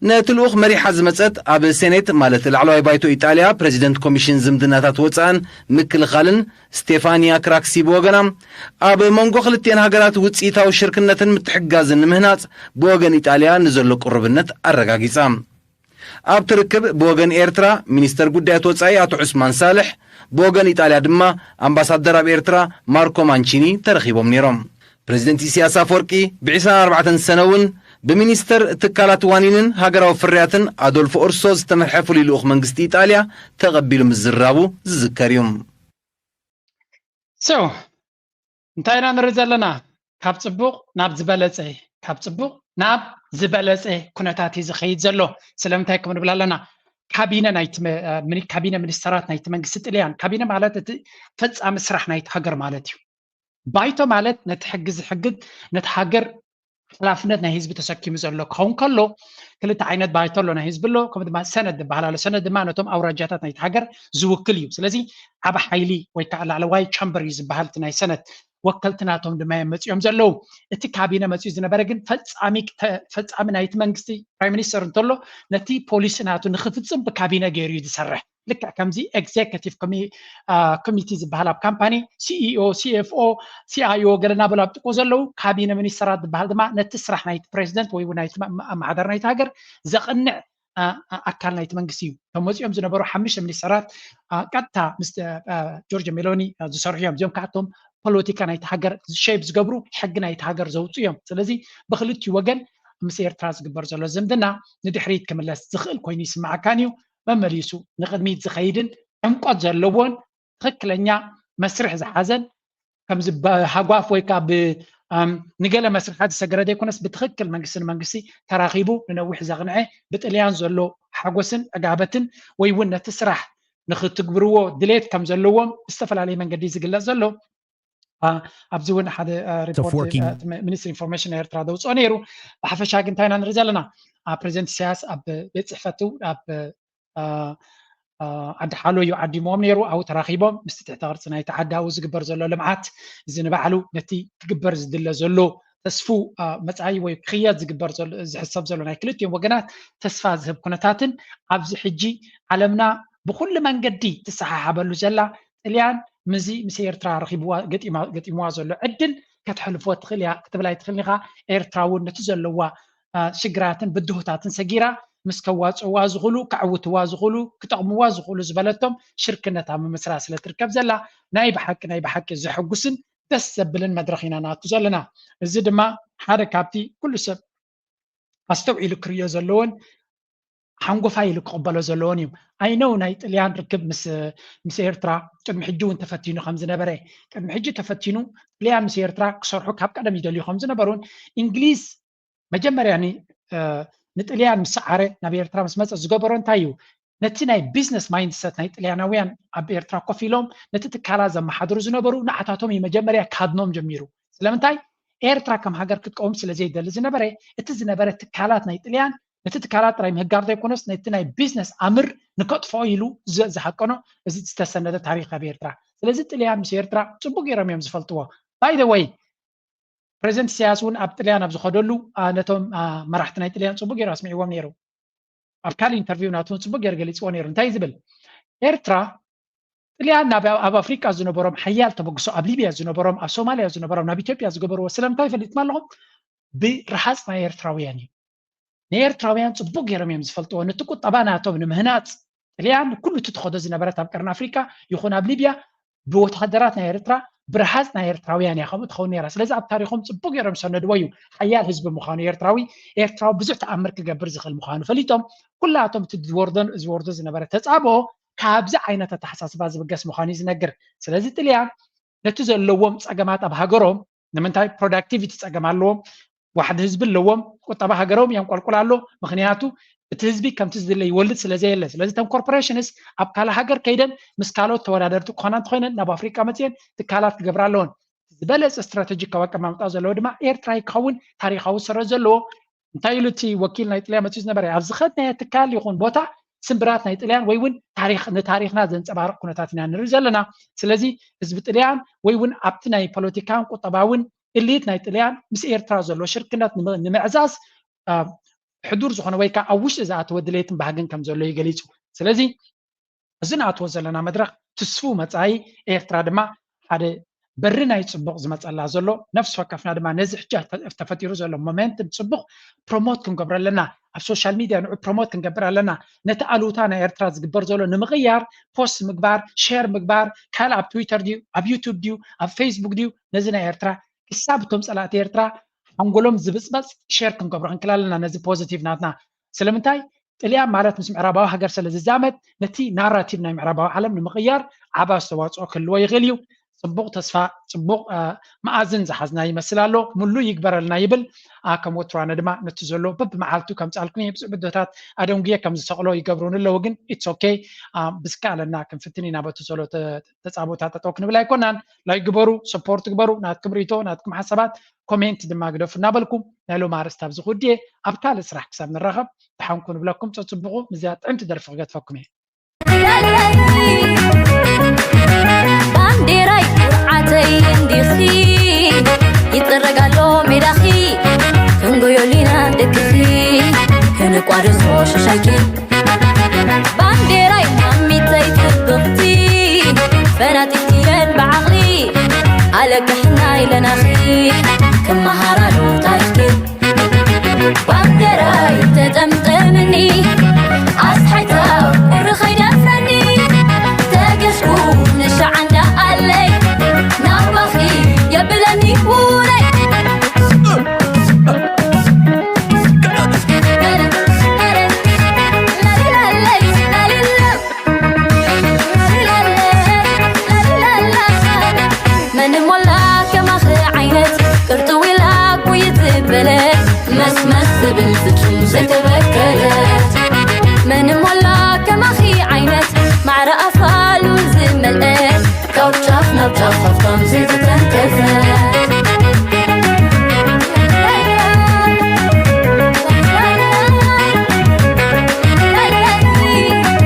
ነቲ ልኡኽ መሪሓ ዝመጸት ኣብ ሴኔት ማለት ላዕለዋይ ባይቶ ኢጣልያ ፕረዚደንት ኮሚሽን ዝምድናታት ወጻእን ምክልኻልን ስቴፋንያ ክራክሲ ብወገና ኣብ መንጎ ክልቲኤን ሃገራት ውፅኢታዊ ሽርክነትን ምትሕግጋዝን ንምህናፅ ብወገን ኢጣልያ ንዘሎ ቅሩብነት ኣረጋጊፃ። ኣብቲ ርክብ ብወገን ኤርትራ ሚኒስተር ጉዳያት ወፃኢ ኣቶ ዑስማን ሳልሕ፣ ብወገን ኢጣልያ ድማ ኣምባሳደር ኣብ ኤርትራ ማርኮ ማንቺኒ ተረኺቦም ነይሮም። ፕረዚደንት ኢሳያስ ኣፈወርቂ ብ ዒስራን ኣርባዕተን ሰነ እውን ብሚኒስተር ትካላት ዋኒንን ሃገራዊ ፍርያትን ኣዶልፎ ኦርሶ ዝተመርሐ ፍሉይ ልኡኽ መንግስቲ ኢጣልያ ተቐቢሉ ምዝራቡ ዝዝከር እዩ። So እንታይ ኢና ንርኢ ዘለና? ካብ ፅቡቕ ናብ ዝበለፀ ካብ ፅቡቕ ናብ ዝበለፀ ኩነታት እዩ ዝኸይድ ዘሎ። ስለምንታይ ከም ንብል ኣለና? ካቢነ ናይቲ ካቢነ ሚኒስተራት ናይቲ መንግስቲ ጥልያን፣ ካቢነ ማለት እቲ ፈፃሚ ስራሕ ናይቲ ሃገር ማለት እዩ። ባይቶ ማለት ነቲ ሕጊ ዝሕግግ ነቲ ሃገር ሓላፍነት ናይ ህዝቢ ተሰኪሙ ዘሎ ክኸውን ከሎ ክልተ ዓይነት ባይቶ ኣሎ። ናይ ህዝቢ ኣሎ፣ ከምኡ ድማ ሰነድ ዝበሃል ኣሎ። ሰነድ ድማ ነቶም ኣውራጃታት ናይቲ ሃገር ዝውክል እዩ። ስለዚ ዓቢ ሓይሊ ወይ ከዓ ላዕለዋይ ቻምበር እዩ ዝበሃል እቲ ናይ ሰነድ ወከልቲ ናቶም ድማ እዮም መፂኦም ዘለዉ። እቲ ካቢነ መፂኡ ዝነበረ ግን ፈፃሚ ናይቲ መንግስቲ ፕራይም ሚኒስተር እንተሎ ነቲ ፖሊሲ ናቱ ንክፍፅም ብካቢነ ገይሩ እዩ ዝሰርሕ። ልክዕ ከምዚ ኤግዜኪቲቭ ኮሚቲ ዝበሃል ኣብ ካምፓኒ ሲኢኦ፣ ሲኤፍኦ፣ ሲኣይኦ ገለ እናበሉ ኣብ ጥቆ ዘለዉ ካቢነ ሚኒስተራት ዝበሃል ድማ ነቲ ስራሕ ናይቲ ፕሬዚደንት ወይ እውን ናይቲ ኣመሓዳሪ ናይቲ ሃገር ዘቕንዕ ኣካል ናይቲ መንግስቲ እዩ። እቶም ወፂኦም ዝነበሩ ሓሙሽተ ሚኒስተራት ቀጥታ ምስ ጆርጅ ሜሎኒ ዝሰርሑ እዮም። እዚኦም ከዓቶም ፖለቲካ ናይቲ ሃገር ሸይፕ ዝገብሩ፣ ሕጊ ናይቲ ሃገር ዘውፅኡ እዮም። ስለዚ ብክልቲኡ ወገን ምስ ኤርትራ ዝግበር ዘሎ ዝምድና ንድሕሪት ክምለስ ዝኽእል ኮይኑ ይስምዓካን እዩ። መመሊሱ ንቕድሚት ዝኸይድን ዕምቆት ዘለዎን ትኽክለኛ መስርሕ ዝሓዘን ከምዚ ብሃጓፍ ወይ ከዓ ንገለ መስርሓት ዝሰገረ ዘይኮነስ ብትኽክል መንግስቲ ንመንግስቲ ተራኺቡ ንነዊሕ ዘቕንዐ ብጥልያን ዘሎ ሓጎስን ዕጋበትን ወይ እውን ነቲ ስራሕ ንክትግብርዎ ድሌት ከም ዘለዎም ብዝተፈላለየ መንገዲ ዝግለፅ ዘሎ ኣብዚ እውን ሓደ ሪፖርት ሚኒስትሪ ኢንፎርሜሽን ናይ ኤርትራ ዘውፅኦ ነይሩ። ብሓፈሻ ግን እንታይ ኢና ንርኢ ዘለና? ፕሬዚደንት ኢሳያስ ኣብ ቤት ፅሕፈቱ ኣብ ዓዲ ሓሎ እዩ ዓዲሞም ነይሩ። ኣብኡ ተራኺቦም ምስቲ ትሕተ ቅርፂ ናይቲ ዓዲ ኣብኡ ዝግበር ዘሎ ልምዓት እዚ ንባዕሉ ነቲ ክግበር ዝድለ ዘሎ ተስፉ መፃኢ ወይ ክኽየድ ዝግበር ዝሕሰብ ዘሎ ናይ ክልቲኦም ወገናት ተስፋ ዝህብ ኩነታትን ኣብዚ ሕጂ ዓለምና ብኩሉ መንገዲ ትሰሓሓበሉ ዘላ ጥልያን ምዚ ምስ ኤርትራ ረኺብዋ ገጢምዋ ዘሎ ዕድል ከተሕልፎ ትኽእል እያ ክትብል ኣይትኽእልን ኢኻ። ኤርትራ እውን ነቲ ዘለዋ ሽግራትን ብድሆታትን ሰጊራ ምስ ከዋፅእዋ ዝኽእሉ፣ ከዕውትዋ ዝኽእሉ፣ ክጠቕምዋ ዝኽእሉ ዝበለቶም ሽርክነት ኣብ ምምስራት ስለ ትርከብ ዘላ ናይ ብሓቂ ናይ ብሓቂ ዘሐጉስን ደስ ዘብልን መድረኽ ኢና ንኣቱ ዘለና። እዚ ድማ ሓደ ካብቲ ኩሉ ሰብ ኣስተውዒሉ ክርእዮ ዘለዎን ሓንጎፋይ ኢሉ ክቕበሎ ዘለዎን እዩ። ኣይነው ናይ ጥልያን ርክብ ምስ ምስ ኤርትራ ቅድሚ ሕጂ እውን ተፈቲኑ ከም ዝነበረ ቅድሚ ሕጂ ተፈቲኑ ጥልያን ምስ ኤርትራ ክሰርሑ ካብ ቀደም ይደልዩ ከም ዝነበሩን እንግሊዝ መጀመርያ ንጥልያን ምስ ሰዓረ ናብ ኤርትራ ምስ መፀ ዝገበሮ እንታይ እዩ? ነቲ ናይ ቢዝነስ ማይንድሰት ናይ ጥልያናውያን ኣብ ኤርትራ ኮፍ ኢሎም ነቲ ትካላት ዘመሓድሩ ዝነበሩ ንዓታቶም እዩ መጀመርያ ካድኖም ጀሚሩ። ስለምንታይ? ኤርትራ ከም ሃገር ክትቀውም ስለ ዘይደሊ ዝነበረ እቲ ዝነበረ ትካላት ናይ ጥልያን ነቲ ትካላት ጥራይ ምህጋር ዘይኮነስ ነቲ ናይ ቢዝነስ ኣምር ንከጥፍኦ ኢሉ ዝሃቀኖ እዚ ዝተሰነደ ታሪክ ኣብ ኤርትራ። ስለዚ ጥልያን ምስ ኤርትራ ፅቡቅ ገይሮም እዮም ዝፈልጥዎ። ባይ ዘ ወይ ፕሬዚደንት ኢሳያስ እውን ኣብ ጥልያን ኣብ ዝኸደሉ ነቶም መራሕቲ ናይ ጥልያን ፅቡቅ ገይሩ ኣስሚዕዎም ነይሩ። ኣብ ካልእ ኢንተርቪው ናቱ እውን ፅቡቅ ገይሩ ገሊፅዎ ነይሩ። እንታይ ዝብል? ኤርትራ ጥልያን ኣብ ኣፍሪቃ ዝነበሮም ሓያል ተበግሶ ኣብ ሊብያ ዝነበሮም ኣብ ሶማልያ ዝነበሮም ናብ ኢትዮጵያ ዝገበርዎ ስለምንታይ ፈሊጥኩም ኣለኹም? ብረሃፅ ናይ ኤርትራውያን እዩ። ንኤርትራውያን ፅቡቅ ገይሮም እዮም ዝፈልጥዎ። ነቲ ቁጠባ ናቶም ንምህናፅ ጥልያን ኩሉ እቲ ትኸዶ ዝነበረት ኣብ ቀርኒ ኣፍሪቃ ይኹን ኣብ ሊብያ ብወታደራት ናይ ኤርትራ ብረሃፅ ናይ ኤርትራውያን እያ ከምኡ ትኸውን ነይራ። ስለዚ ኣብ ታሪኾም ፅቡቅ ገይሮም ዝሰነድዎ እዩ ሓያል ህዝቢ ምዃኑ ኤርትራዊ ኤርትራዊ ብዙሕ ተኣምር ክገብር ዝኽእል ምዃኑ ፈሊጦም ኩላቶም እቲ ዝወርዶ ዝወርዶ ዝነበረ ተፃብኦ ካብዚ ዓይነት ኣተሓሳስባ ዝብገስ ምዃኑ እዩ ዝነግር። ስለዚ ጥልያን ነቲ ዘለዎም ፀገማት ኣብ ሃገሮም ንምንታይ ፕሮዳክቲቪቲ ፀገም ኣለዎም ዋሕዲ ህዝቢ ኣለዎም ቁጠባ ሃገሮም የንቆልቁል ኣሎ ምክንያቱ እቲ ህዝቢ ከምቲ ዝድለ ይወልድ ስለ ዘየለ ስለዚ ተን ኮርፖሬሽንስ ኣብ ካልእ ሃገር ከይደን ምስ ካልኦት ተወዳደርቲ ክኾና እንተኮይነን ናብ ኣፍሪቃ መፅየን ትካላት ክገብራ ኣለዎን ዝበለፀ ስትራቴጂካዊ ኣቀማምጣ ዘለዎ ድማ ኤርትራ ክኸውን ታሪካዊ ሰረት ዘለዎ እንታይ ኢሉ እቲ ወኪል ናይ ጥልያን መፅኡ ዝነበረ ኣብ ዝኸድናዮ ትካል ይኹን ቦታ ስምብራት ናይ ጥልያን ወይ እውን ንታሪክና ዘንፀባርቕ ኩነታት ኢና ንርኢ ዘለና። ስለዚ ህዝቢ ጥልያን ወይ እውን ኣብቲ ናይ ፖለቲካን ቁጠባውን እሊት ናይ ጥልያን ምስ ኤርትራ ዘሎ ሽርክነት ንምዕዛዝ ሕዱር ዝኾነ ወይ ከዓ ኣብ ውሽጢ ዝኣተወ ድሌትን ባህግን ከም ዘሎ እዩ ገሊፁ። ስለዚ እዚ ንኣትዎ ዘለና መድረኽ ትስፉ መፃኢ ኤርትራ ድማ ሓደ በሪ ናይ ፅቡቕ ዝመፀላ ዘሎ ነፍሲ ወከፍና ድማ ነዚ ሕጂ ተፈጢሩ ዘሎ ሞሜንትን ፅቡቕ ፕሮሞት ክንገብሮ ኣለና ኣብ ሶሻል ሚድያ ንዑ ፕሮሞት ክንገብር ኣለና ነቲ ኣሉታ ናይ ኤርትራ ዝግበር ዘሎ ንምቕያር ፖስት ምግባር ሸር ምግባር ካልእ ኣብ ትዊተር ድዩ ኣብ ዩቱብ ድዩ ኣብ ፌስቡክ ድዩ ነዚ ናይ ኤርትራ ክሳብ እቶም ፀላእቲ ኤርትራ ሓንጎሎም ዝብፅበፅ ሸር ክንገብሮ ክንክል ኣለና ነዚ ፖዚቲቭ ናትና ስለምንታይ ጥልያን ማለት ምስ ምዕራባዊ ሃገር ስለ ዝዛመድ ነቲ ናራቲቭ ናይ ምዕራባዊ ዓለም ንምቕያር ዓቢ ኣስተዋፅኦ ክህልዎ ይኽእል እዩ። ፅቡቕ ተስፋ ፅቡቕ መኣዝን ዝሓዝና ይመስል ኣሎ። ምሉእ ይግበረልና ይብል። ከም ወትሩ ኣነ ድማ ነቲ ዘሎ በብመዓልቱ ከምፅኣልኩም እየ። ብዙሕ ብድሆታት ኣደንጉየ ከም ዝሰቕሎ ይገብሩኒ ኣለዉ ግን ኢትስ ኦኬ። ብዝከኣለና ክንፍትን ኢና በቲ ዘሎ ተፃቦታት ጠጠው ክንብል ኣይኮናን። ላይክ ግበሩ፣ ሰፖርት ግበሩ፣ ናትኩም ርእይቶ ናትኩም ሓሳባት ኮሜንት ድማ ግደፉ እናበልኩ ናይ ሎሚ ኣርእስቲ ኣብዚ ክውድእ እየ። ኣብ ካልእ ስራሕ ክሳብ ንራኸብ ደሓን ኩኑ እብለኩም። ፀፅብቑ ምስዚኣ ጥዕምቲ ደርፊ ክገድፈኩም እየ። ባንዴራይ ኩርዓተይ እንዲኺ ባዶ ሸሻይኪ ባንዴራይ ማሚተይ ጽብቕቲ ፈናጢት ኢለን ብዓቕሊ ኣለቅሕና ኢለናኺ ክመሃራሉ ታሪኽኪ ባንዴራይ ተጠምጠምኒ ኣስሓይታ ቁሪ ኸይደፍረኒ ተገሽኩ ንሻዓንዳ ኣለይ ናባኺ የብለኒ ውረይ መን ሞላ ከማኺ ዓይነት ቅርጥው ኢላ ጉይ ዝበለ መስመስ ዝብል ፍጹም ዝተበከለ መን ሞላ ከማኺ ዓይነት ማዕረ ኣፋሉ ዝመልአ ካብ ጫፍ ናብ ጫፍ